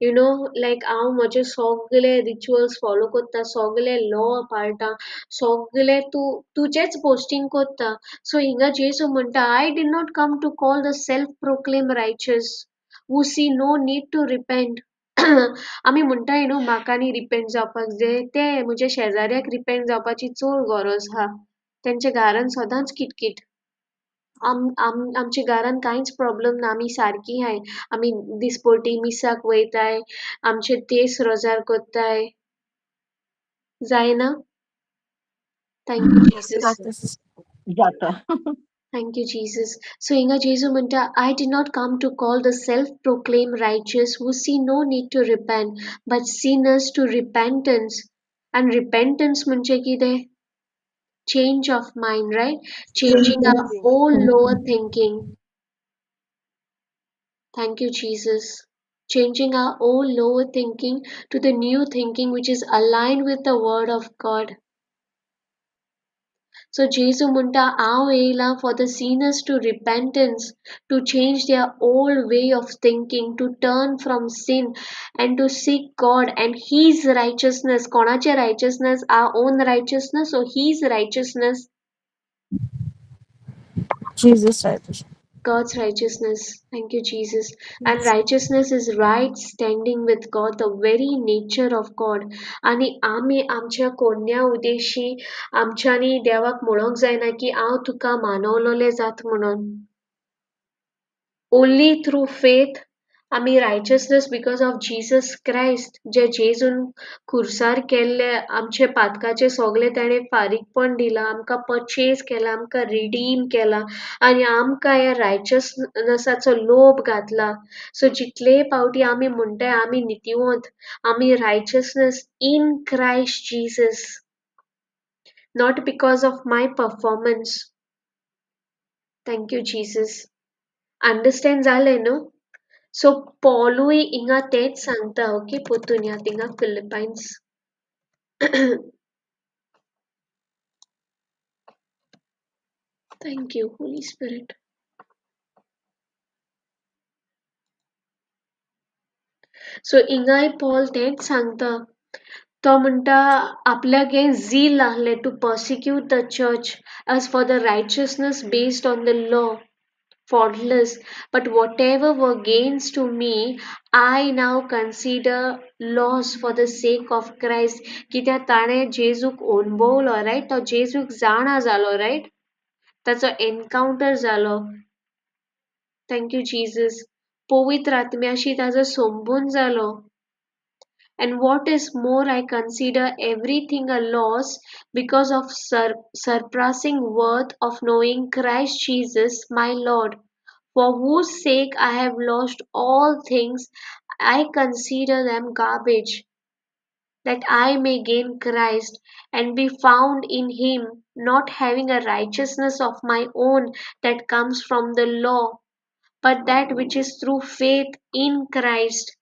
you know लायक हांव म्हजे सगळे रिच्युअल्स फॉलो करता, सगळे लॉ पाळटा, सगळे तूं तुजेच बोस्टींग करता. सो हिंगा जेजू म्हणटा, I did not come to call the self proclaim righteous who see no need to repent. आमी म्हणटाय न्हू म्हाका न्ही रिपेंट जावपाक जाय, ते म्हज्या शेजाऱ्याक रिपेंट जावपाची चड गरज आहा. तेंच्या घरान सदांच किटकीट. आम आम आमच्या घरान कांयच प्रॉब्लम ना, आमी सारकी आहाय, आमी दिसपटी मिसाक वयताय, आमचे तेस रोजार कोत्ताय. जायना? Thank you Jesus. जाता. Thank you, Jesus. So हिंगा जेजू म्हणटा, I did not come to call the self-proclaimed righteous who see no need to repent, but sinners to repentance. And repentance म्हणजे कितें? Change of mind, right? Changing our own lower thinking. Thank you, Jesus. Changing our old lower thinking to the new thinking which is aligned with the word of God. So जेजू म्हणटा, हांव येयलां for the sinners to repentance, to change their old way of thinking, to turn from sin and to seek God and His righteousness. कोणाचें righteousness? Our own righteousness or His righteousness? Jesus righteousness. God's righteousness. Thank you, Jesus. And righteousness is right standing with God, the very nature of God. आनी आमी आमच्या कोन्या उद्देशी आमच्यांनी देवाक म्हणोंक जायना की हांव तुका मानवलोलें जात म्हणून. Only through faith आमी righteousness because of Jesus Christ, जे जेजून खुर्सार केल्ले आमचे पातकाचे सगळे ताणें फारीकपण दिलां, आमकां परचेज केला, आमकां रिडीम केला आनी आमकां ह्या रायचसनसाचो लोभ घातला. सो जितले पावटी आमी म्हणटाय आमी नितीवंत, आमी righteousness in Christ Jesus, not because of my performance. Thank you Jesus. Understand जालें न्हू? सो पॉलूय हिंगा तेंच सांगता. ओके, परतून या थिंगा Philippines. Thank you Holy Spirit. So हिंगाय Paul तेंच सांगता. तो म्हणटा आपल्याक हें झील आहलें to persecute the church as for the righteousness based on the law, faultless, but whatever were gains to me, I now consider loss for the sake of Christ. कित्याक ताणें जेजूक अणभवलो, रायट? तो जेजूक जाणा जालो, रायट? ताचो एनकावंटर जालो. Thank you Jesus. पवित्र आत्म्याशी ताजो संबंद जालो. And what is more, I consider everything a loss because of surpassing worth of knowing Christ Jesus, my Lord, for whose sake I have lost all things. I consider them garbage, that I may gain Christ and be found in Him, not having a righteousness of my own that comes from the law, but that which is through faith in Christ,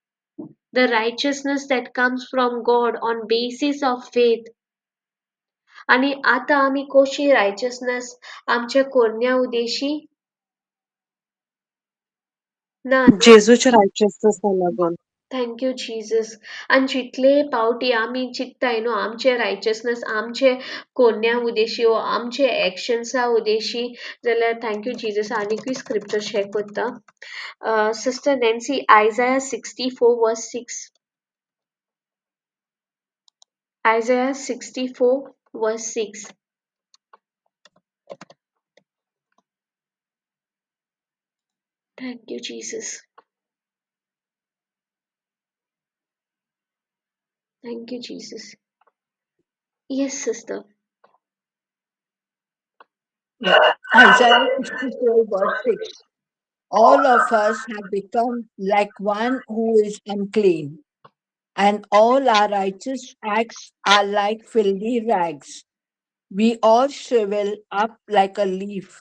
the righteousness that comes from God on basis of faith. आणि आता आमी कशी righteousness आमच्या कोरण्या उदेशी ना, जेजूच्या righteousness लागून. Thank you Jesus. आनी जितले पावटी आमी चिंत्ताय न्हू आमचे रायचसनस आमचे कोरण्या उदेशी वो आमचे एक्शन्सा उदेशी, जाल्यार thank you Jesus. आनीकूय स्क्रिप्चर शेअर करता. Sister Nancy, Isaiah 64 verse 6. Isaiah 64 verse 6. Thank you Jesus. Thank you, Jesus. Yes, sister. Yeah. Isaiah 64 verse 6. All of us have become like one who is unclean, and all our righteous acts are like filthy rags. We all shrivel up like a leaf,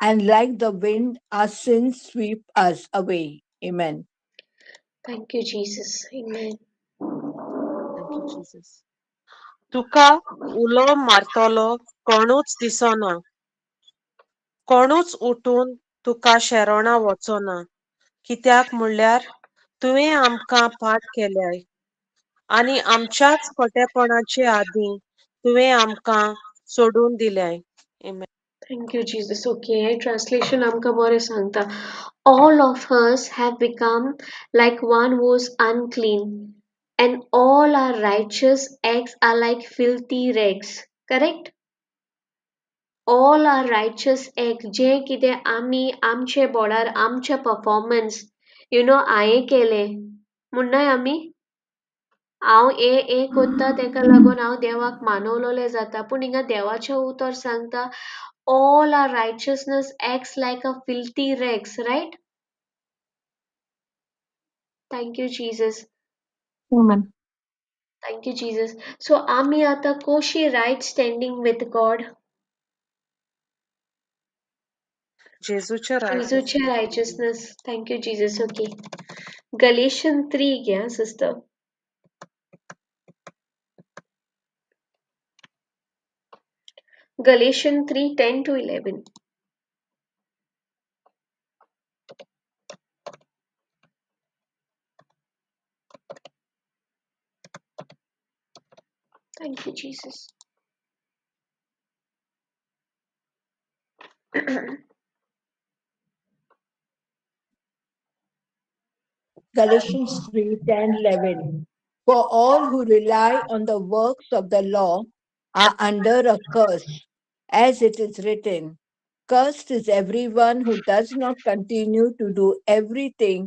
and like the wind, our sins sweep us away. Amen. Thank you, Jesus. Amen. Thank you, Jesus. तुका उलो मारतलो कोणूच दिसना, कोणूच उठून तुका शेरोणा वचना, कित्याक म्हणल्यार तुवें आमकां पाठ केल्याय आनी आमच्याच खोटेपणाचे आदीं तुवें आमकां सोडून दिल्याय. Amen. Thank you Jesus. Okay, हें ट्रान्सलेशन आमकां बरें सांगता. All of us have become like one who is unclean, and all our righteous acts are like filthy rags. Correct? All our righteous acts, जें कितें आमी आमचे बोडार आमचे परफॉर्मन्स, you know, हांवें केलें म्हणनाय आमी, हांव हें हें कोत्ता तेका लागून हांव देवाक मानवलोलें जाता. पूण हिंगा देवाचें उतर सांगता, all our righteousness acts like a filthy rags, right? Thank you Jesus. Amen. Thank you Jesus. So आमी आतां कशी रायट स्टँडींग विथ गॉड? जेजूच्या जेजूचे righteousness. Thank you Jesus. Okay, Galatian 3 घ्या sister. Galatians 3:10 to 11. Thank you, Jesus. Galatians 3:10, 11. For all who rely on the works of the law are under a curse, as it is written, cursed is everyone who does not continue to do everything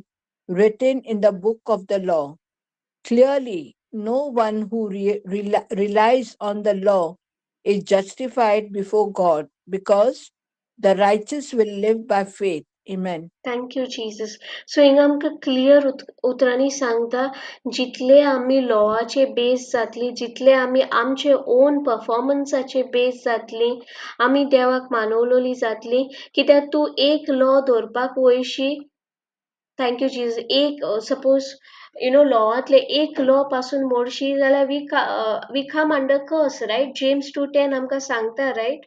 written in the book of the law. Clearly, no one who relies on the law is justified before God, because the righteous will live by faith. Amen. Thank you Jesus. So हिंगा आमकां clear उतरांनी सांगता, जितले आमी लॉवाचे बेस जातली, जितले आमी आमचे ओन परफॉर्मन्साचे बेस जातली, आमी देवाक मानवलोली जातली. कित्याक तूं एक लॉ दवरपाक वयशी, thank you Jesus, एक सपोज you know लॉवांतले एक लॉ पासून मोडशी जाल्यार we come under curse, right? James 2:10 आमकां सांगता, right?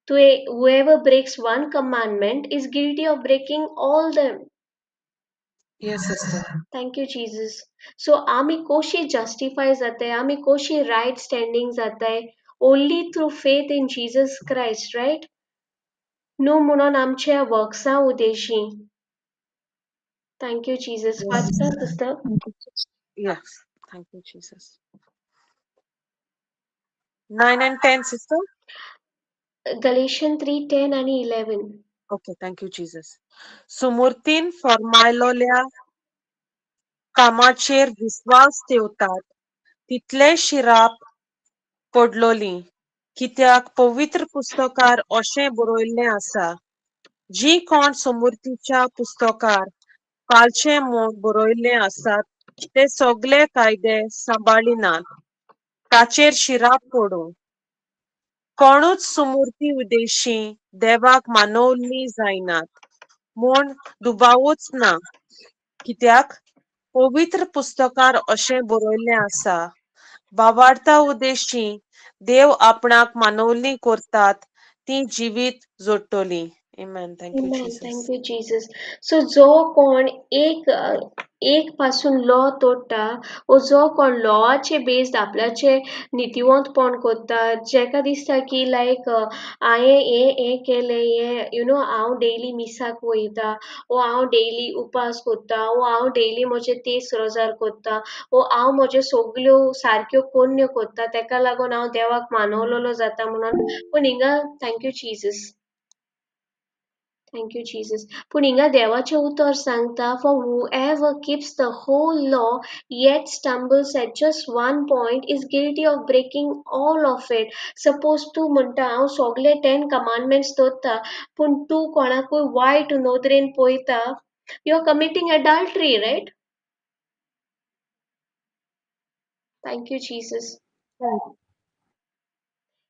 Whoever breaks one commandment is guilty of breaking all them. Yes, sister. Thank you, Jesus. So, आमी कोशी justify जाताय, आमी कोशी right standing जाताय, only through faith in Jesus Christ, right? न्हू म्हणून आमच्या वर्क्सां Udeshi. Thank you, Jesus. Yes. वाचता, sister? Yes. Thank you, Jesus. 9 and 10, sister. Galatians 3:10 आनी 11. Okay, thank you, Jesus. सुमुर्तीन फर्मायलोल्या कामाचेर विस्वास ठेवतात तितले शिराप पडलोली, कित्याक पवित्र पुस्तकार अशें बरयल्लें आसा, जी कोण सुमुर्तीच्या पुस्तकार पाळचे म्हूण बरयल्ले आसात ते सगळे कायदे सांबाळिनात, ताचेर शिराप पडूं. कोणूच सुमुर्ती उदेशी देवाक मानवल्ली जायनात म्हूण दुबावूच ना, कित्याक पवित्र पुस्तकार अशें बरयल्लें आसा, बावार्ता उदेशी देव आपणाक मानवल्ली करतात ती जिवीत जोडटली. Amen. Thank you, Amen. Jesus. Thank you, Jesus. So, जो कोण एक एक पासून लॉ तोडटा वो जो कोण लॉवाचे बेस्ड आपल्याचे नितिवंतपण करता, जेका दिसता की लायक हांवें हें हें केलें, हें you know हांव डेली मिसाक वयता, वो हांव डेली उपास करता, वो हांव डेली म्हजे तेस रोजार करता, वो हांव म्हज्यो सगल्यो सारक्यो कोन्न्यो करता, तेका लागून हांव देवाक मानवलोलो जाता म्हणून. पूण हिंगा thank you Jesus. Thank you, Jesus. पूण हिंगा देवाचें उतर सांगता, for whoever keeps the whole law yet stumbles at just one point is guilty of breaking all of it. Suppose तूं म्हणटा हांव सगळे 10 commandments दवरता, पूण तूं कोणाकूय वायट नदरेन पळयता, you are committing adultery, right? Thank you, Jesus.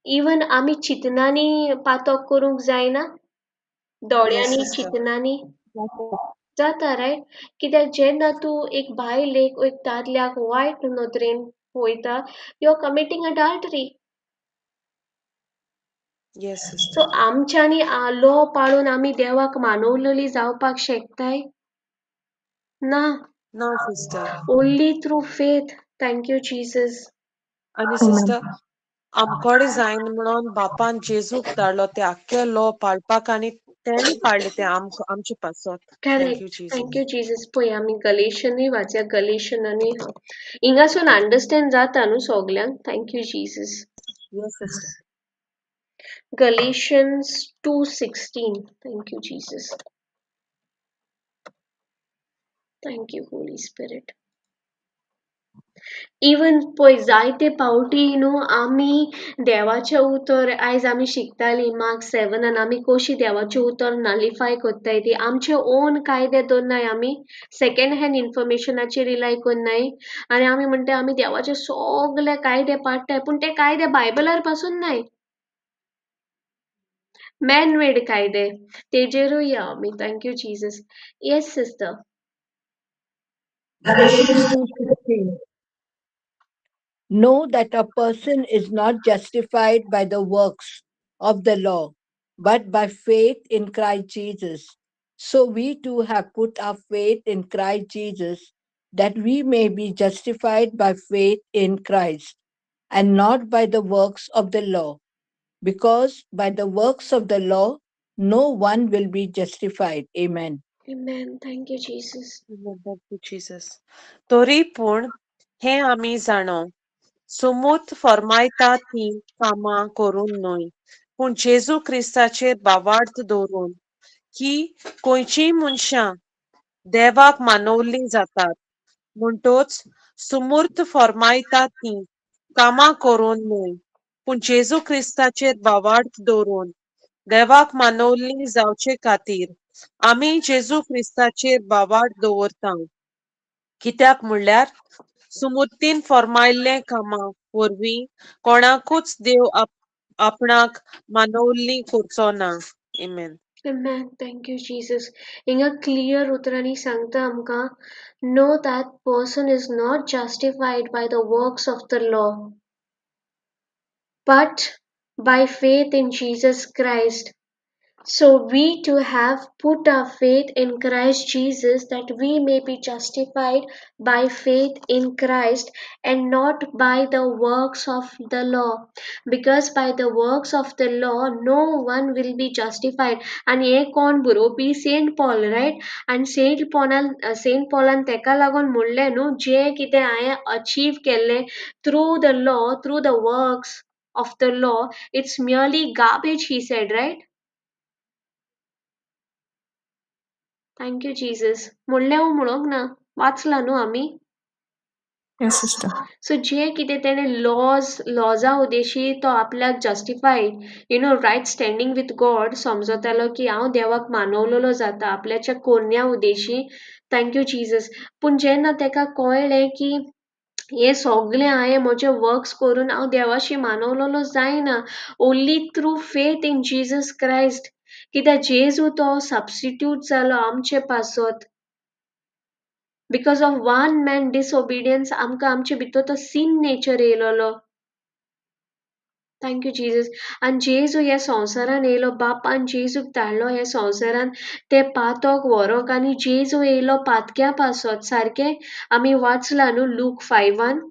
Even आमी चिंतनांनी पातक करूंक जायना, दोळ्यांनी Yes, sister. चिंतनांनी जाता, रायट? कित्याक जेन्ना तूं एक बायलेक एक दादल्याक वायट नदरेन पळयता, you are committing adultery. Yes, so sister. आमच्यांनी लॉ पाळून आमी देवाक मानवलेली जावपाक शकताय ना. No, sister. Only through faith. Thank you, Jesus. आनी सिस्टर, आमकोडे जायना म्हणून बापान जेजूक धाडलो ते आख्खे लॉ पाळपाक आनी तेणी पाळ्ळे ते आमचे पासत. Correct. Thank you Jesus. पळय आमी गलेशनूय वाचया, गलेशनानूय हिंगासून अंडरस्टँड जाता न्हू सोगल्यांक. Thank you Jesus. Yes sister. Galatians 2:16. Thank you Jesus. Thank you Holy Spirit. Even पळय जायते पावटी न्हू आमी देवाचें उतर आयज आमी शिकतालीं मार्क 7 आमी कशी देवाचें उतर नलिफाय कोत्ताय ती आमचे ओन कायदे दवरनाय, आमी सेकेंड हँड इन्फॉर्मेशनाचेर रिलाय कोन्नाय आनी आमी म्हणटाय आमी देवाचे सगळे कायदे पाळटाय, पूण ते कायदे बायबलार पासून नाय, मॅन मेड कायदे, तेजेरूय या आमी. Thank you Jesus. Yes sister. Galatians 2:16. Know that a person is not justified by the works of the law, but by faith in Christ Jesus. So we too have put our faith in Christ Jesus, that we may be justified by faith in Christ, and not by the works of the law. Because by the works of the law, no one will be justified. Amen. Amen. Thank you, Jesus. Amen. Thank you, Jesus. तरी पूण हें आमी जाणो, सुमूत फर्मायता ती कामां करून न्हय, पूण जेजू क्रिस्ताचेर भावार्थ दवरून की खंयचीय मनशां देवाक मानवल्लीं जातात, म्हणटच सुमूर्त फर्मायता ती कामां करून न्हय, पूण जेजू क्रिस्ताचेर भावार्थ दवरून देवाक मानवल्लीं जावचे खातीर आमी जेजू क्रिस्ताचेर भावार्थ दवरता. कित्याक म्हणल्यार सुमुर्तीन फर्मायल्ले कामां वरवीं कोणाकूच देव आपणाक मानवल्ली करचो ना. Amen. Amen. Thank you, Jesus. हिंगा क्लियर उतरांनी सांगता आमकां, know that person is not justified by the works of the law, but by faith in Jesus Christ. So we too have put our faith in Christ Jesus, that we may be justified by faith in Christ and not by the works of the law. Because by the works of the law, no one will be justified. And हे कोण बरोवपी? Saint Paul, right? And Saint पॉलान तेका लागून म्हणलें न्हू, जें कितें हांवें अचीव केल्लें through the law, through the works of the law, it's merely garbage, he said, right? Thank you Jesus. म्हणलें हांव म्हणूंक ना, वाचलां न्हू आमी. Yes, sister. सो जे कितें तेणें लॉजा उद्देशी तो आपल्याक justified, you know, right standing with God समजतालो की हांव देवाक मानवलेलो जाता आपल्याच्या कोरण्या उद्देशी. Thank you Jesus. पूण जेन्ना तेका कळ्ळें की हें सगळें हांवें म्हजे वर्क्स करून हांव देवाशी मानवलेलो जायना, only through faith in Jesus Christ. कित्याक जेजू तो सबस्टिट्यूट जालो आमचे पासत. Because of one man disobedience आमकां आमचे भितर तो सीन नेचर येयलोलो. Thank you Jesus. आनी जेजू ह्या संवसारान येयलो, बापान जेजूक धाडलो ह्या संवसारान ते पातक व्हरोंक, आनी जेजू येयलो पातक्या पासत. सारकें आमी वाचलां न्हू लूक 5:1.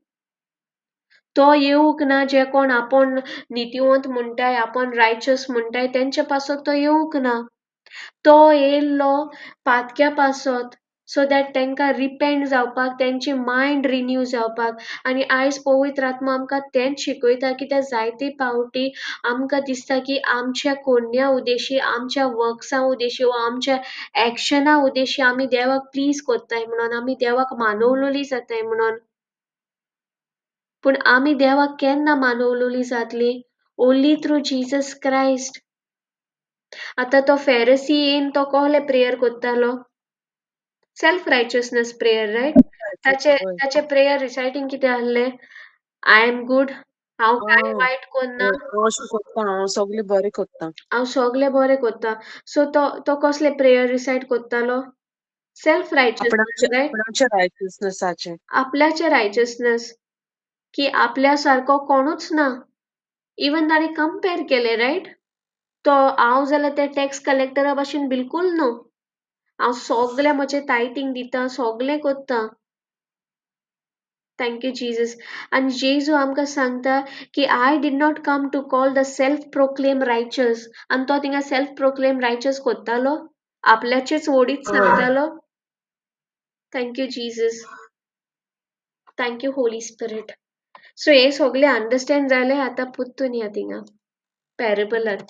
तो येवंक ना जे कोण आपूण नितिवंत म्हणटाय, आपूण रायचस म्हणटाय, तेंचे पासत तो येवंक ना. तो येयल्लो पातक्या पासत, सो that तेंकां रिपेंट जावपाक, तेंची मायंड रिन्यू जावपाक. आनी आयज पवित्र आत्मा आमकां तेंच शिकयता, कित्याक जायते पावटी आमकां दिसता की आमच्या कोरण्या उद्देशी, आमच्या वर्क्सां उद्देशी वा आमच्या एक्शना उद्देशी आमी देवाक प्लीज कोत्ताय म्हणून, आमी देवाक मानवलोली जाताय म्हणून. पूण आमी देवाक केन्ना मानवलोली जातली? Only through Jesus Christ. आतां तो फेरसी येवन तो कहले प्रेयर कोत्तालो? Self righteousness prayer, right? ताचे प्रेयर रिसायटींग कितें आहलें? I am good, हांव कांय वायट कोन्ना, हांव सगळें बरें कोत्ता, हांव सगळें बरें कोत्ता. सो तो कसले प्रेयर रिसायट कोत्तालो? Self righteousness, right? आपल्याचे रायचसनेस, की आपल्या सारको कोणूच ना. इवन ताणें कंपेर केलें, रायट? तो हांव जाल्यार त्या टॅक्स कलेक्टरा भाशेन बिलकूल न्हू, हांव सगळें म्हजें टायटींग दिता, सगळें कोत्ता. Thank you Jesus. आनी जेजू आमकां सांगता की I did not come to call the self proclaim righteous. आनी तो थिंगा सेल्फ प्रोक्लेम रायचस कोत्तालो, आपल्याचेच वोडीत सांगतालो. Thank you Jesus, thank you Holy Spirit. So हे सगळे अंडरस्टँड जाले. आतां पुत्तून या थिंगा पॅरेबलार.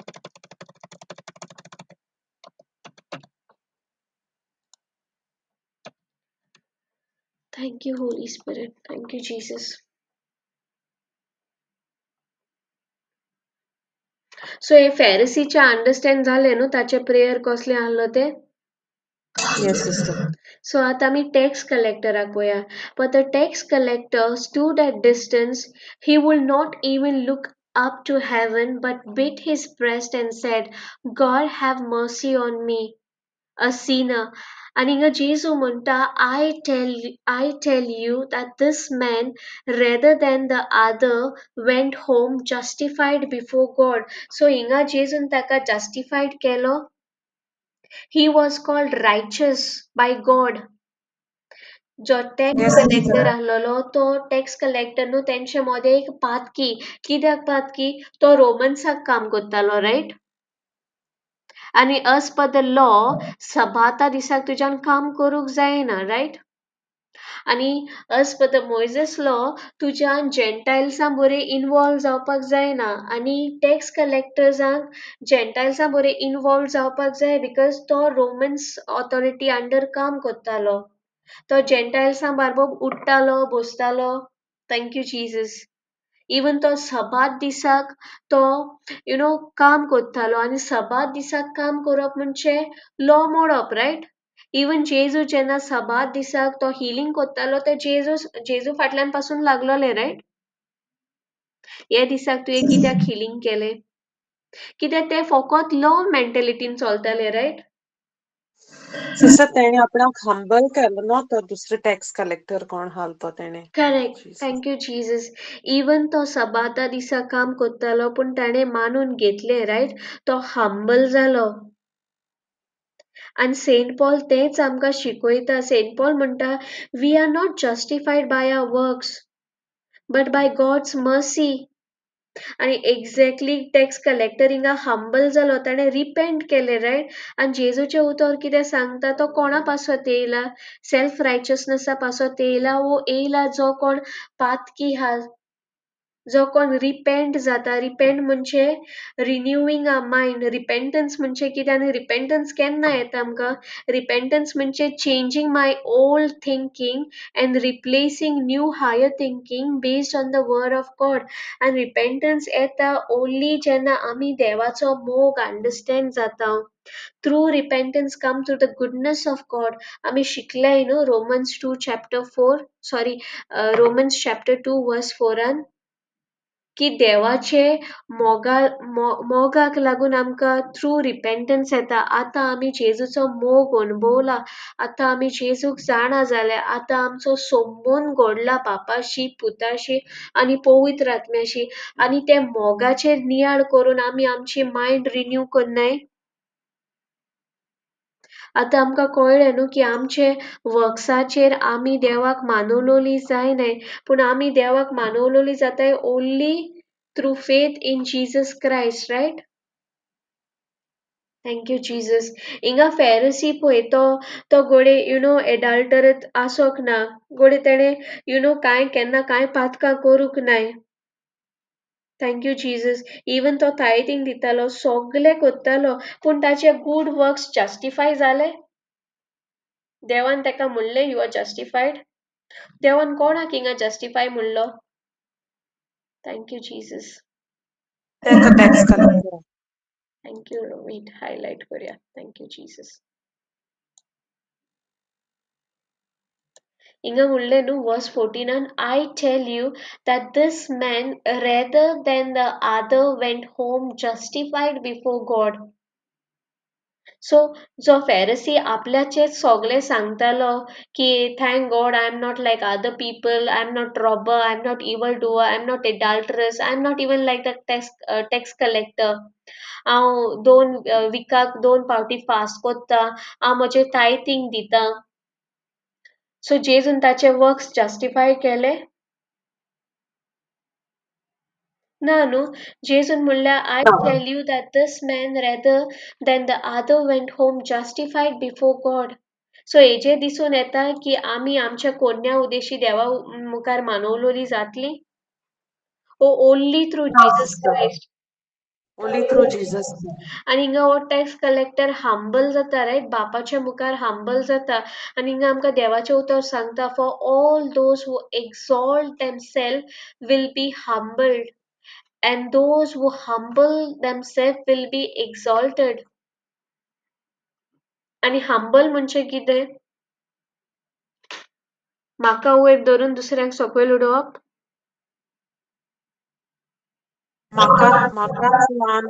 Thank you Holy Spirit, thank you Jesus. So हे फेरसीचे अंडरस्टँड जालें न्हू ताचें प्रेयर कसलें आहलो तें? Yes sister. सो आतां आमी टॅक्स कलेक्टराक पळोवया. But the tax collector stood at distance, he would not even look up to heaven, but beat his breast and said, God have mercy on me, a sinner. आनी हिंगा जेजू म्हणटा, I tell you that this man rather than the other went home justified before God. So हिंगा जेजून ताका जस्टिफायड केलो. He was called righteous by God. जो tax collector आसलेलो तो टॅक्स कलेक्टर न्हू तेंचे मदें एक पातकी. कित्याक पातकी? तो रोमन्साक काम करतालो, रायट? आनी अस पर the law सबाता दिसाक तुज्यान काम करूंक जायना, रायट? आनी as per the Moses law तुज्यान जेंटायल्सां बरें इनवॉल्व जावपाक जायना. आनी टॅक्स कलेक्टर्सांक जेंटायल्सां बरें इनवॉल्व जावपाक जाय, because तो रोमन्स ऑथॉरिटी अंडर काम करतालो. तो जेंटायल्सां बारबोर उठ्ठालो बसतालो. Thank you Jesus. Even तो सबात दिसाक तो you know काम करतालो. आनी सबात दिसाक काम करप म्हणजे लॉ मोडप, रायट? इवन जेजू जेन्ना सबात दिसाक तो हिलींग करतालो ते जेजू फाटल्यान पासून लागलोले, रायट? हे दिसाक तुवें कित्याक हिलींग केलें? कित्याक ते फकत लॉ मेंटेलिटीन चलताले, रायट? सिस्टर तेणे आपणाक हंबल केलो न्हू, तो दुसरो टॅक्स कलेक्टर कोण आहा तो तेणे. Correct, thank you Jesus. Even तो सबाता दिसा काम करतालो पूण ताणें मानून घेतलें, रायट? तो हंबल जालो. आनी सेंट पॉल तेंच आमकां शिकयता. सेंट पॉल म्हणटा, we are not justified by our works but by God's mercy. आनी एक्झॅक्टली टॅक्स कलेक्टर हिंगा हंबल जालो, ताणें रिपेंट केलें, रायट? आनी जेजूचें उतर कितें सांगता, तो कोणा पासत येयला? सेल्फ रायचसनसा पासत येयला वो येयला जो कोण पातकी आहा, जो कोण रिपेंट जाता. रिपेंट म्हणजे रिन्यूइंग our mind. Repentance म्हणजे कितें? आनी रिपेंटन्स केन्ना येता आमकां? रिपेंटन्स म्हणजे changing my old thinking and replacing new higher thinking based on the word of God. आनी रिपेंटन्स येता ओन्ली जेन्ना आमी देवाचो मोग अंडरस्टँड जाता. Through repentance come through the goodness of God. आमी शिकले न्हू Romans 2 chapter 4, sorry Romans chapter 2 verse 4 की देवाचे मोगाक लागून आमकां थ्रू रिपेंटन्स येता. आतां आमी जेजूचो मोग अणभवला, आतां आमी जेजूक जाणा जाले, आतां आमचो संबंद घडला बापाशी, पुताशी आनी पवित्र आत्म्याशी. आनी ते मोगाचेर नियाळ करून आमी आमची मायंड रिन्यू करनाय. आतां आमकां कळ्ळें न्हू की आमचे वर्क्साचेर आमी देवाक मानवलोली जायनाय, पूण आमी देवाक मानवलोली जाताय only through faith in Jesus Christ, right? Thank you Jesus. हिंगा फेरसी पळय तो तो घोडे you know एडाल्टरत आसोंक ना, घोडे तेणें you know कांय केन्ना कांय पातकां करूंक नाय. Thank you Jesus. Even तो थायथींग दितालो, सगलें करतालो, पूण ताचे गूड वर्क्स जस्टिफाय जाले? देवान ताका म्हणलें you are justified? देवान कोणाक हिंगा जस्टिफाय म्हणलो? Thank you Jesus. Thank you. Wait, highlight करूया. Thank you Jesus. हिंगा म्हणलें न्हू वर्स 14, I tell you that this man rather than the other went home justified before God. So जो फेरसी आपल्याचेच सगळें सांगतालो की thank God I am not like other people, I am not robber, I am not evil doer, I am not adulterous, I am not even like the tax collector, हांव 2 विकाक 2 फावटी fast करता, हांव म्हजें थायथींग दिता. सो जेजून ताचे works justify केले? ना न्हू. जेजून म्हणल्यार, I tell you that this man rather than the other went home justified before God. So हेजेर दिसून येता की आमी आमच्या कोन्या उदेशी देवा मुखार मानवलोली जातली ओ only through Jesus Christ. Only through Jesus. आनी हिंगा हो टॅक्स कलेक्टर हंबल जाता, रायट, बापाच्या मुखार हंबल जाता आनी हिंगा आमकां देवाचें उतर सांगता, for all those who exalt themselves will be humbled and those who humble themselves will be exalted. आनी हंबल म्हणजे कितें? म्हाका वयर धरून दुसऱ्यांक सकयल उडोवप? म्हाका म्हाकाच ल्हान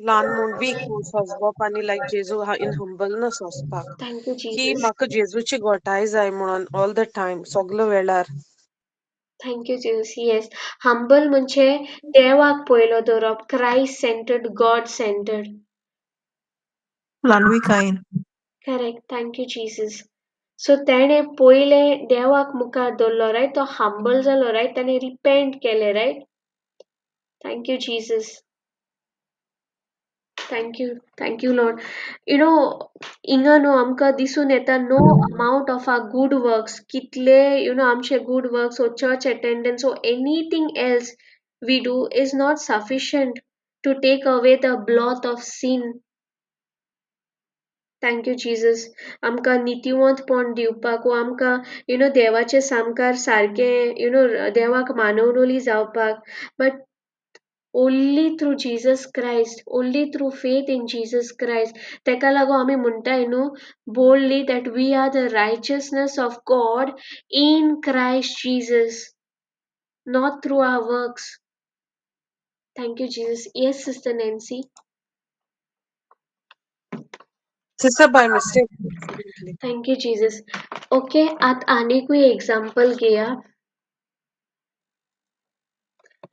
ल्हान म्हूण वीक म्हूण सोंसप आनी लायक जेजू इन हंबलनस वचपाक thank you की जीजस. म्हाका जेजूची घटाय जाय म्हणून ऑल the time सगलो वेळार. Thank you Jesus. Yes, humble म्हणजे देवाक पयलो दवरप, क्रायस्ट सेंटर्ड, गॉड सेंटर्ड. ल्हानविकायेन. Correct, thank you Jesus. So तेणें पयलें देवाक मुखार दवरलो, रायट, तो हंबल जालो, रायट, ताणें रिपेंट केलें, right. Thank you Jesus. Thank you, thank you Lord. You know हिंगा न्हू आमकां दिसून येता, no amount of our good works, कितले you know आमचे good works or church attendance or anything else we do is not sufficient to take away the blot of sin. Thank you Jesus. आमकां नितीवंतपण दिवपाक वो आमकां you know देवाचे सामकार सारकें you know देवाक मानवलोली जावपाक, but only through Jesus Christ, only through faith in Jesus Christ. तेका लागून आमी म्हणटाय न्हू boldly that we are the righteousness of God in Christ Jesus, not through our works. Thank you Jesus. Yes sister Nancy. Sister, by mistake. Thank you Jesus. Okay, आतां आनीकूय example घेया.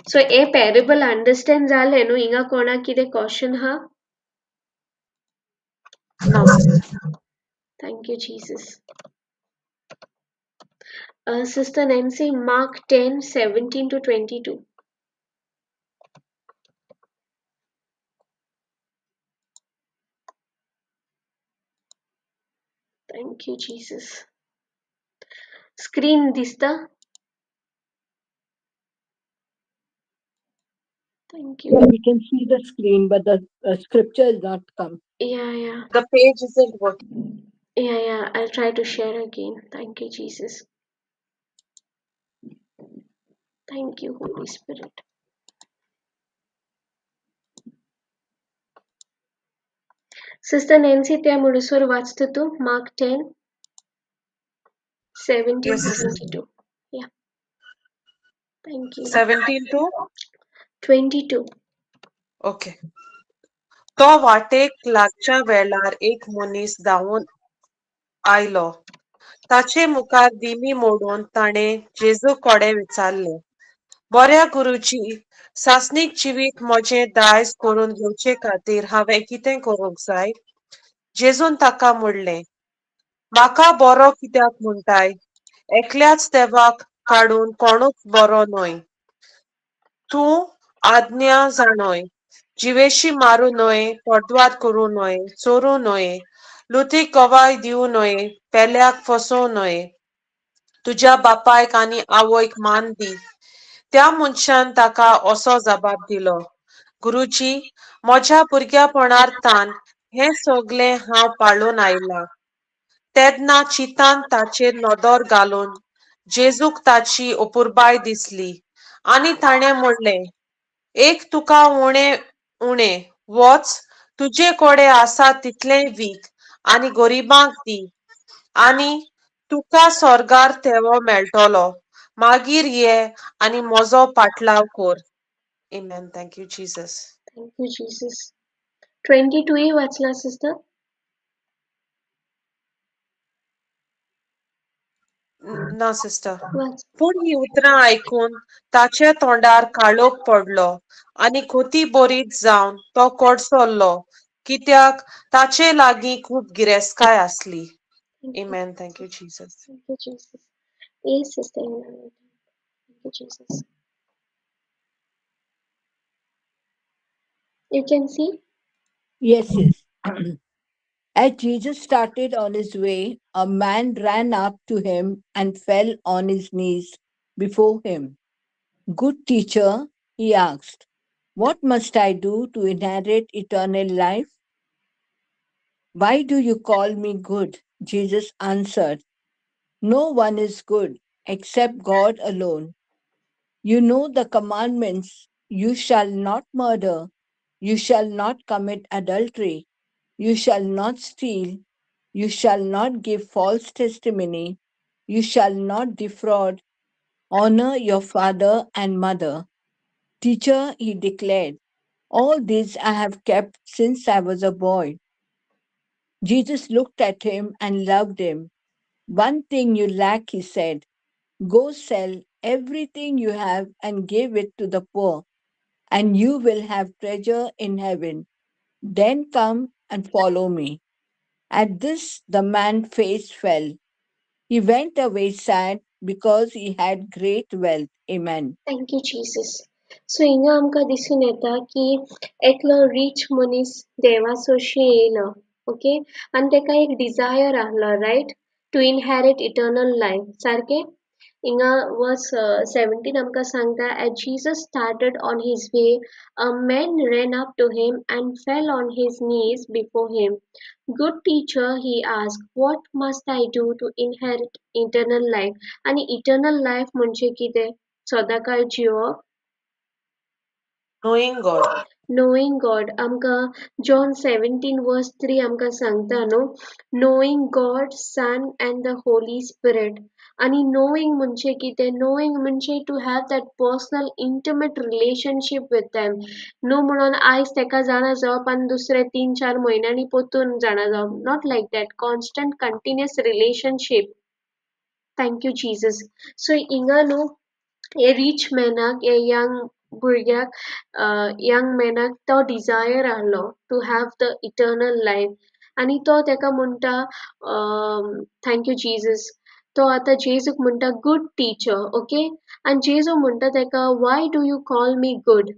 So हे parable understand जालें न्हू? हिंगा कोणाक कितें question आहा? ना sister. Thank you Jesus. Sister Nancy, Mark 10:17 to 22. Thank you Jesus. Screen दिसता? Thank you. Yeah, we can see the screen, but the scripture has not come. Yeah, yeah. The page isn't working. Yeah, yeah. I'll try to share again. Thank you, Jesus. Thank you, Holy Spirit. Sister Nancy, त्या म्हणसर वाचता तूं Mark 10:17 Yes, to sister. 22. Yeah. Thank you. 17 to 22. Okay. तो वाटेक लागच्या वेळार एक मनीस धांवून आयलो. ताचे मुखार दिमी मोडून ताणें जेजू कडेन विचारलें, बऱ्या गुरुजी, सासणीक जिवीत म्हजें दायज करून घेवचे खातीर हांवें कितें करूंक जाय? जेजून ताका म्हणलें, म्हाका बरो कित्याक म्हणटाय? एकल्याच देवाक काडून कोणूच बरो न्हय. तूं आज्ञा जाणय, जिवेशी मारूं न्हय, पडद्वार करूं न्हय, चोरूं न्हय, लुतीक गवाय दिवं न्हय, पेल्याक फसोवं न्हय, तुज्या बापायक आनी आवयक मान दी. त्या मनशान ताका असो जबाब दिलो, गुरुजी, म्हज्या भुरग्यापणार तान हें सगलें हांव पाळून आयलां. तेन्ना चिंतान ताचेर नदर घालून जेजूक ताची अपुरबाय दिसली आनी ताणें म्हणलें, एक तुका उणें उणें, वच तुजे कडेन आसा तितलेंय वीक आनी गरिबांक दी आनी तुका स्वर्गार तेवो मेळटलो. मागीर ये आनी म्हजो पाटलाव कर. Amen. Thank you, Jesus. Thank you, Jesus. 22 ही वाचला सिस्टर? ना सिस्टर. वाच. पूण ही उतरां आयकून ताच्या तोंडार काळोख पडलो आनी खोती बरीत जावन तो कडसरलो, कित्याक ताचे लागीं खूब गिरेस्तकाय आसली. Thank you. Amen. Thank you, Jesus. Thank you, Jesus. Yes, Sister Emmanuel. Thank you, Jesus. You can see? Yes, yes. As Jesus started on his way, a man ran up to him and fell on his knees before him. Good teacher, he asked, what must I do to inherit eternal life? Why do you call me good? Jesus answered, no one is good except God alone. You know the commandments. You shall not murder. You shall not commit adultery. You shall not steal. You shall not give false testimony. You shall not defraud. Honor your father and mother. Teacher, he declared, all these I have kept since I was a boy. Jesus looked at him and loved him. One thing you lack, he said. Go sell everything you have and give it to the poor, and you will have treasure in heaven. Then come and follow me. At this, the man's face fell. He went away sad because he had great wealth. Amen. Thank you, Jesus. So हिंगा आमकां दिसून येता की एकलो rich मनीस देवा सोशी येयलो, okay, आनी तेका एक डिजायर आहलो, right, to inherit eternal life. सारकें हिंगा वर्स 17 आमकां सांगता, as Jesus started on his way, a man ran up to him and fell on his knees before him. Good teacher, he asked, what must I do to inherit eternal life? आनी eternal life म्हणजे कितें? सदांकाळ जिवप? Knowing God. Knowing God. आमकां John 17 verse 3 आमकां सांगता न्हू, knowing God, Son and the Holy Spirit. आनी knowing म्हणजे कितें? Knowing म्हणजे to have that personal intimate relationship with them. न्हू म्हणून आयज तेका जाणा जावप आनी दुसरे 3-4 म्हयन्यांनी परतून जाणा जावप. Not like that. Constant continuous relationship. Thank you Jesus. So हिंगा न्हू हे रीच मॅनाक, हे यंग भुरग्याक, यंग मॅनाक तो डिजायर आहलो to have the eternal life. आनी तो तेका म्हणटा, thank you Jesus. तो आतां जेजूक म्हणटा गुड टिचर, ओके. आनी जेजू म्हणटा तेका, why do you call me good?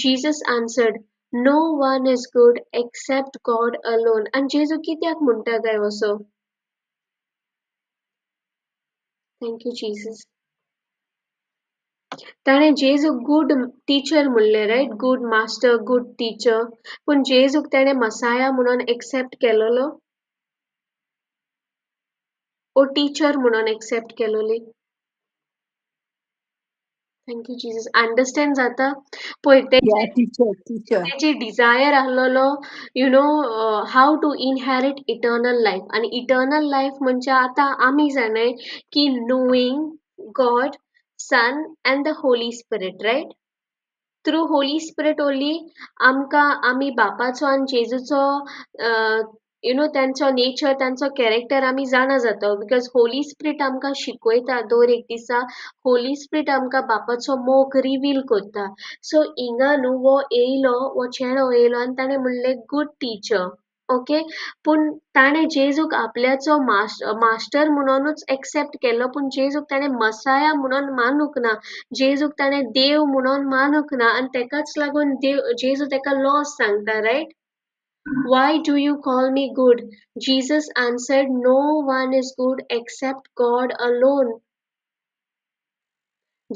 Jesus answered, no one is good except God alone. आनी जेजू कित्याक म्हणटा काय असो? Thank you Jesus. ताणें जेजूक गुड टिचर म्हणलें, right, good master, good teacher. पूण जेजूक ताणें मसाया म्हणून एक्सेप्ट केलोलो ओ टिचर म्हणून एक्सेप्ट केलोली? Thank you Jesus. Understand जाता? पळय तेची डिजायर आहलोलो, you know, how to inherit eternal life. आनी इटर्नल लायफ म्हणजे आतां आमी जाणाय की knowing God, Son and the Holy Spirit, right? Through Holy Spirit only आमकां आमी बापाचो आनी जेजूचो you know तांचो नेचर, तांचो कॅरेक्टर आमी जाणा जाता. Because Holi spirit आमकां शिकयता दर एक दिसा. होली स्पिरिट आमकां बापाचो मोग रिवील करता. सो हिंगा न्हू वो येयलो, वो चेडो येयलो आनी ताणें म्हणलें गुड टिचर, ओके. पूण ताणें जेजूक आपल्याचो मास्टर म्हणूनच एक्सेप्ट केलो, पूण जेजूक ताणें मसाया म्हणून मानूंक ना, जेजूक ताणें देव म्हणून मानूंक ना. आनी तेकाच लागून देव जेजू तेका लॉस सांगता, right? Why do you call me good? Jesus answered, no one is good except God alone.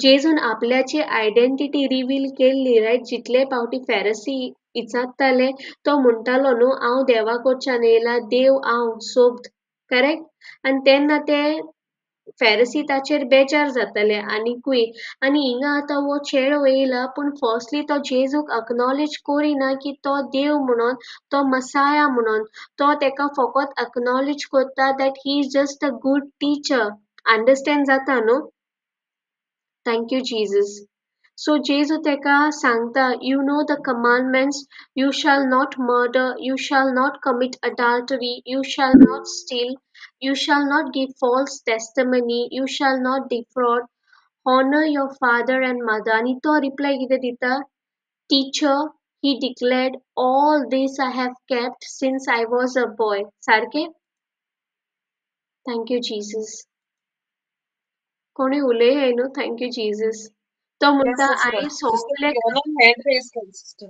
जेजून आपल्याची आयडेंटिटी रिवील केल्ली, रायट? जितले पावटी फेरसी इचारताले तो म्हणटालो न्हू, हांव देवा कडच्यान येयला, देव हांव सोबत, करेक्ट? आनी तेन्ना ते फेरसी ताचेर बेजार जाताले आनीकूय. आनी हिंगा आतां हो चेडो येयला, पूण फर्स्टली तो जेजूक अक्नॉलेज करिना की तो देव म्हणून, तो मसाया म्हणून. तो तेका फकत अक्नॉलेज करता that he is just a good teacher. Understand जाता न्हू? Thank you Jesus. So जेजू तेका सांगता, you know the commandments, you shall not murder, you shall not commit adultery, you shall not steal, you shall not give false testimony, you shall not defraud, honour your father and mother. आनी तो reply कितें दिता? Teacher, he declared, all this I have kept since I was a boy. सारकें? Thank you Jesus. कोणूय उलय न्हू? Thank you Jesus. तो म्हणटा हांवें सगळे hand raise कर sister.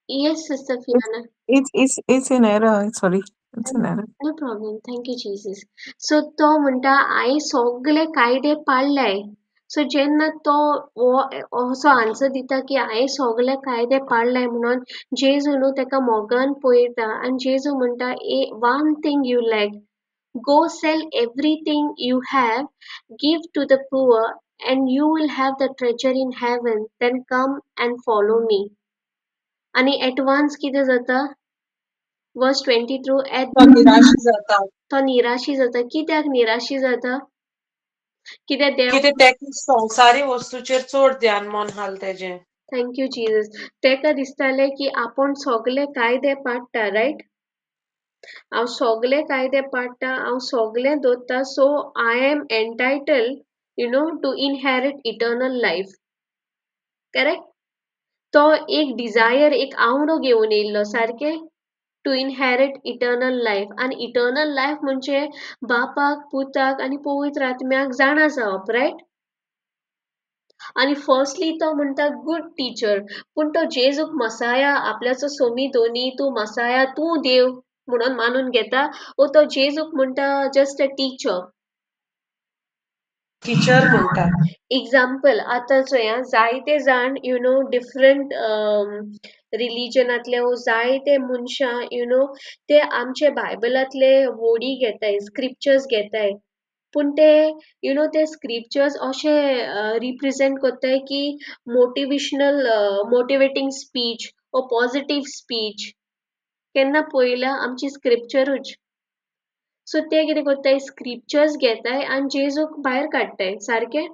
Yes, Sister Fiona. It's an error. Sorry, it's an error. No problem, thank you Jesus. So तो म्हणटा हांवें सगळे कायदे पाळ्ळ्याय. सो जेन्ना तो हो असो आन्सर दिता की हांवें सगळे कायदे पाळ्ळ्याय म्हणून, जेजू न्हू तेका मोगान पळयता आनी जेजू म्हणटा, a one thing you lack, go sell everything you have, give to the poor and you will have the treasure in heaven, then come and follow me. आनी एटवान्स कितें जाता, वर्स 22 एट तो निराशी जाता. तो निराशी जाता. कित्याक निराशी जाता? कित्याक देव कितें तेका संवसारी वस्तूचेर चड ध्यान मन हाल तेजें. Thank you Jesus. तेका दिसतालें की आपूण सगळे कायदे पाळटा, रायट, हांव सगळे कायदे पाळटा, हांव सगळें दवरता, so I am entitled you know to inherit eternal life, correct? तो एक डिजायर, एक आवडो घेवन येयल्लो, सारकें, टू इनहेरीट इटर्नल लायफ. आनी इटर्नल लायफ म्हणजे बापाक, पुताक आनी पवित्र आत्म्याक जाणा जावप, रायट? आनी फर्स्टली तो म्हणटा गूड टिचर, पूण तो जेजूक मसाया आपल्याचो सोमी दोनी, तूं मसाया, तूं देव म्हणून मानून घेता, वो तो जेजूक म्हणटा जस्ट अ टिचर. टिचर म्हणटा. एग्जाम्पल आतां चोया, जायते जाण you know different रिलीजनांतले वो जायते मनशां you know ते आमचे बायबलांतले वोडी घेताय, स्क्रिप्चर्स घेताय, पूण ते you know ते स्क्रिप्चर्स अशे रिप्रेजेंट करताय की मोटिवेशनल, मोटिवेटींग स्पीच वो पॉजिटीव स्पीच. केन्ना पळयला आमची स्क्रिप्चरूच. सो ते कितें करताय, स्क्रिप्चर्स घेताय आनी जेजूक भायर काडटाय, सारकें?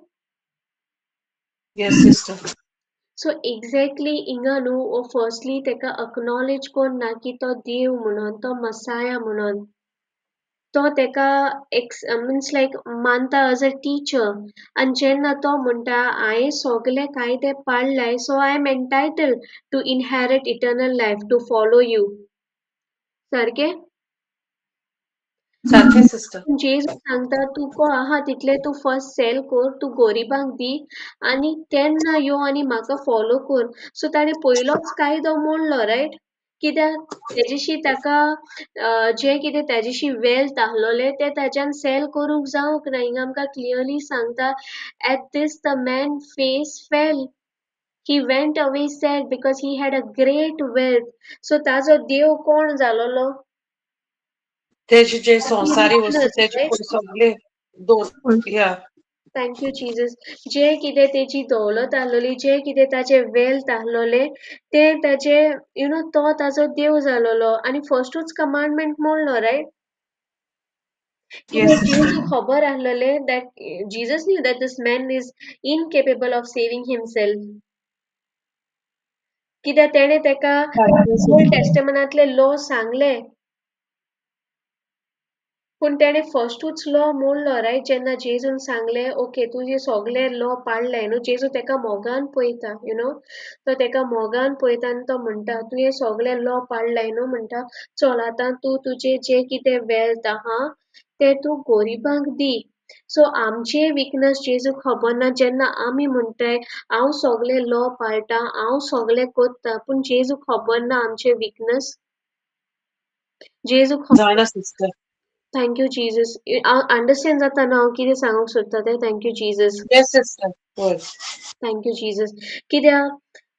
Yes sister. So exactly हिंगा न्हू हो फर्स्टली तेका अक्नॉलेज कोन्ना की तो देव म्हणून, तो मसाया म्हणून, तो तेका एक्स मिन्स लायक मानता एज अ टिचर. आनी जेन्ना तो म्हणटा हांवें सगळे कायदे पाळ्ळ्याय, so I am entitled to inherit eternal life, to follow you, सारकें? सारकें सिस्टर. जेजू सांगता तूं आहा तितलें तूं फर्स्ट सेल कर, तूं गोरिबांक दी आनी तेन्ना यो आनी म्हाका फॉलो कर. सो ताणें पयलोच कायदो मोडलो, रायट? कित्याक तेजेशी ताका जें कितें तेजेशी वेल्थ आहलोलें तें ताज्यान सेल करूंक जावंक ना. हिंगा आमकां क्लियरली सांगता, at this the man face fell, he went away sad because he had a great wealth. So ताजो देव कोण जालोलो? तेजे जे संवसारी वस्तू तेजे सगळे दोन. या, thank you Jesus. जे कितें तेजी दौलत आहलोली, जे कितें ताजे वेल्थ आहलोलें, तें ताजे you know तो ताजो देव जालोलो आनी फर्स्टूच कमांडमेंट मोडलो, रायट? Yes. जेजूक खबर आहलोलें that Jesus knew that this man is incapable of saving himself. कित्याक तेणें तेका ओल्ड टेस्टमेंटांतले लॉ सांगले, पूण तेणें फर्स्टूच लॉ मोडलो, रायट? जेन्ना जेजून सांगलें ओके तुजे सगळे लॉ पाळ्ळे न्हू, जेजू तेका मोगान पळयता, you know, तो तेका मोगान पळयता आनी तो म्हणटा तुवें सगळे लॉ पाळ्ळे न्हू, म्हणटा चल आतां तूं तुजें जें कितें वेल्थ आहा तें तूं गोरिबांक दी. सो आमचे विकनस जेजूक खबर ना. जेन्ना आमी म्हणटाय हांव सगळे लॉ पाळटा, हांव सगळें करता, पूण जेजूक खबर ना आमचे विकनस. जेजूक जाणा sister. Thank you Jesus. Understand जाता न्हू हांव कितें सांगूंक सोदता तें? Thank you Jesus. Yes sister. Thank you Jesus. कित्याक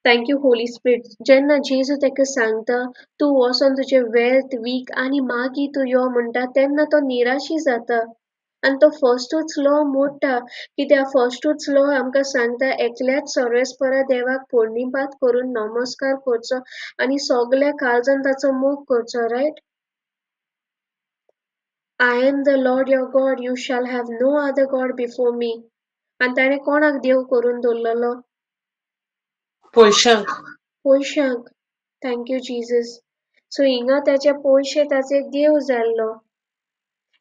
thank you Holi spirit. जेन्ना जेजू तेका सांगता तूं वचोन तुजें वेल्थ वीक आनी मागीर तूं यो म्हणटा, तेन्ना तो निराशी जाता आनी तो फर्स्टूच लॉ मोडटा. कित्याक फर्स्टूच लॉ आमकां सांगता एकल्याच सर्वेस्परा देवाक प्रणिपात करून नमस्कार करचो आनी सगल्या काळजान ताचो मोग करचो, right? I am the Lord your God, you shall have no other God before me. आनी ताणें कोणाक देव करून दवरलेलो? पयशांक. पयशांक. Thank you Jesus. सो हिंगा ताचे पयशे ताचे देव जाल्लो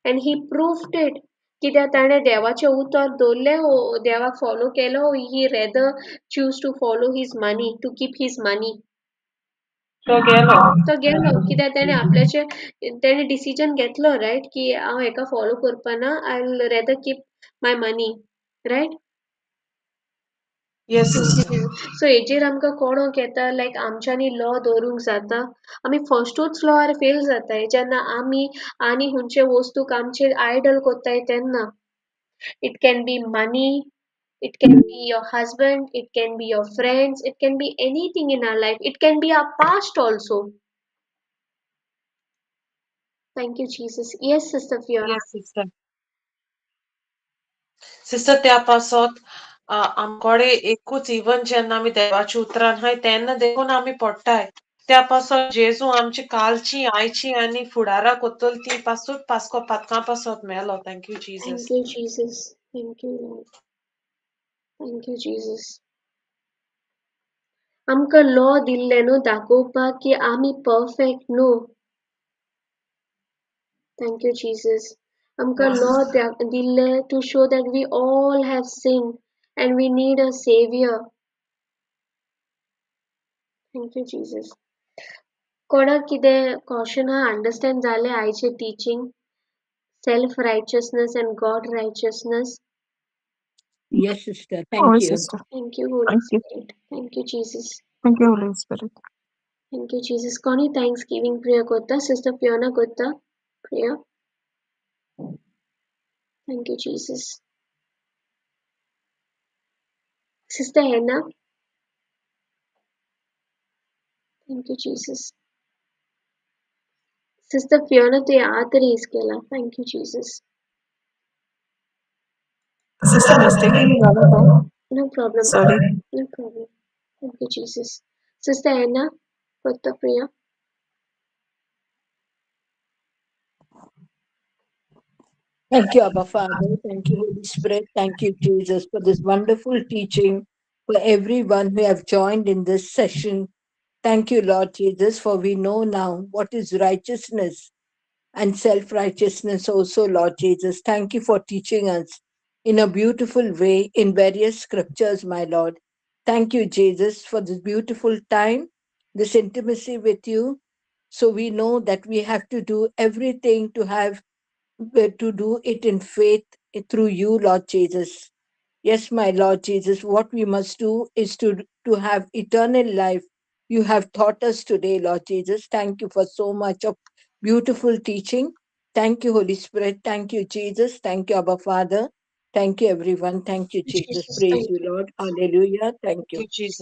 एंड he proved it. कित्याक ताणें देवाचें उतर दवरलें, देवाक फॉलो केलो, he rather choose to follow his money, to keep his money. तो गेलो. तो गेलो कित्याक तेणें आपल्याचें तेणें डिसिजन घेतलो, रायट, की हांव हेका follow करपाना, I will rather keep my money, right? Yes, sister. So हेजेर आमकां कोणोक येता लायक आमच्यांनी लॉ दवरूंक जाता? आमी फस्टूच लॉर फेल जाताय जेन्ना आमी आनी खंयचे वस्तूक आमचेर आयडल कोत्ताय तेन्ना. It can be money, it can be your husband, it can be your friends, it can be anything in our life, it can be our past also. Thank you Jesus. Yes sister Fiona. Yes, sister. Sister, त्या पासत आमकोडे एकूच even जेन्ना आमी देवाच्या उतरान हाय तेन्ना देखून आमी पडटाय. त्या पासत जेजू आमची कालची आयची आनी फुडाराक वतली ती पासून पास्को पातकां पासत मेलो. Thank you Jesus. Thank you Jesus. Thank you Lord. Thank you Jesus. आमकां लॉ दिल्लें न्हू दाखोवपाक की आमी परफेक्ट न्हू. Thank you Jesus. आमकां लॉ दिल्लें to show that we all have sin and we need a saviour. Thank you Jesus. कोणाक कितें क्वेश्चन आहा? अंडरस्टँड जालें आयचें teaching, self righteousness and God righteousness? Yes, sister. Thank Oh, you. sister. Thank you Holy Thank you. Spirit. Thank you Jesus. Thank you, Holy Spirit. Thank you Jesus. कोणी thanks giving prayer करता? Sister Fiona करता prayer? Thank you Jesus. Sister Hannah? Thank you Jesus. Sister Fiona, तुवें हात rays केला. Thank you Jesus. Sister, mistakenly झालं तो. No problem. Sorry. No problem. Thank you Jesus. Sister Hannah करता prayer? Thank you, Abba Father. Thank you, Holy Spirit. Thank you, Jesus, for this wonderful teaching, for everyone who have joined in this session. Thank you, Lord Jesus, for we know now what is righteousness and self-righteousness also, Lord Jesus. Thank you for teaching us in a beautiful way in various scriptures, my Lord. Thank you, Jesus, for this beautiful time, this intimacy with you. So we know that we have to do everything to have to do it in faith through you, Lord Jesus. Yes, my Lord Jesus, what we must do is to have eternal life. You have taught us today, Lord Jesus. Thank you for so much of beautiful teaching. Thank you, Holy Spirit. Thank you, Jesus. Thank you, Abba Father. Thank you, everyone. Thank you, Jesus. Jesus, Praise thank you, Lord. Hallelujah. Thank you. Thank you, Jesus.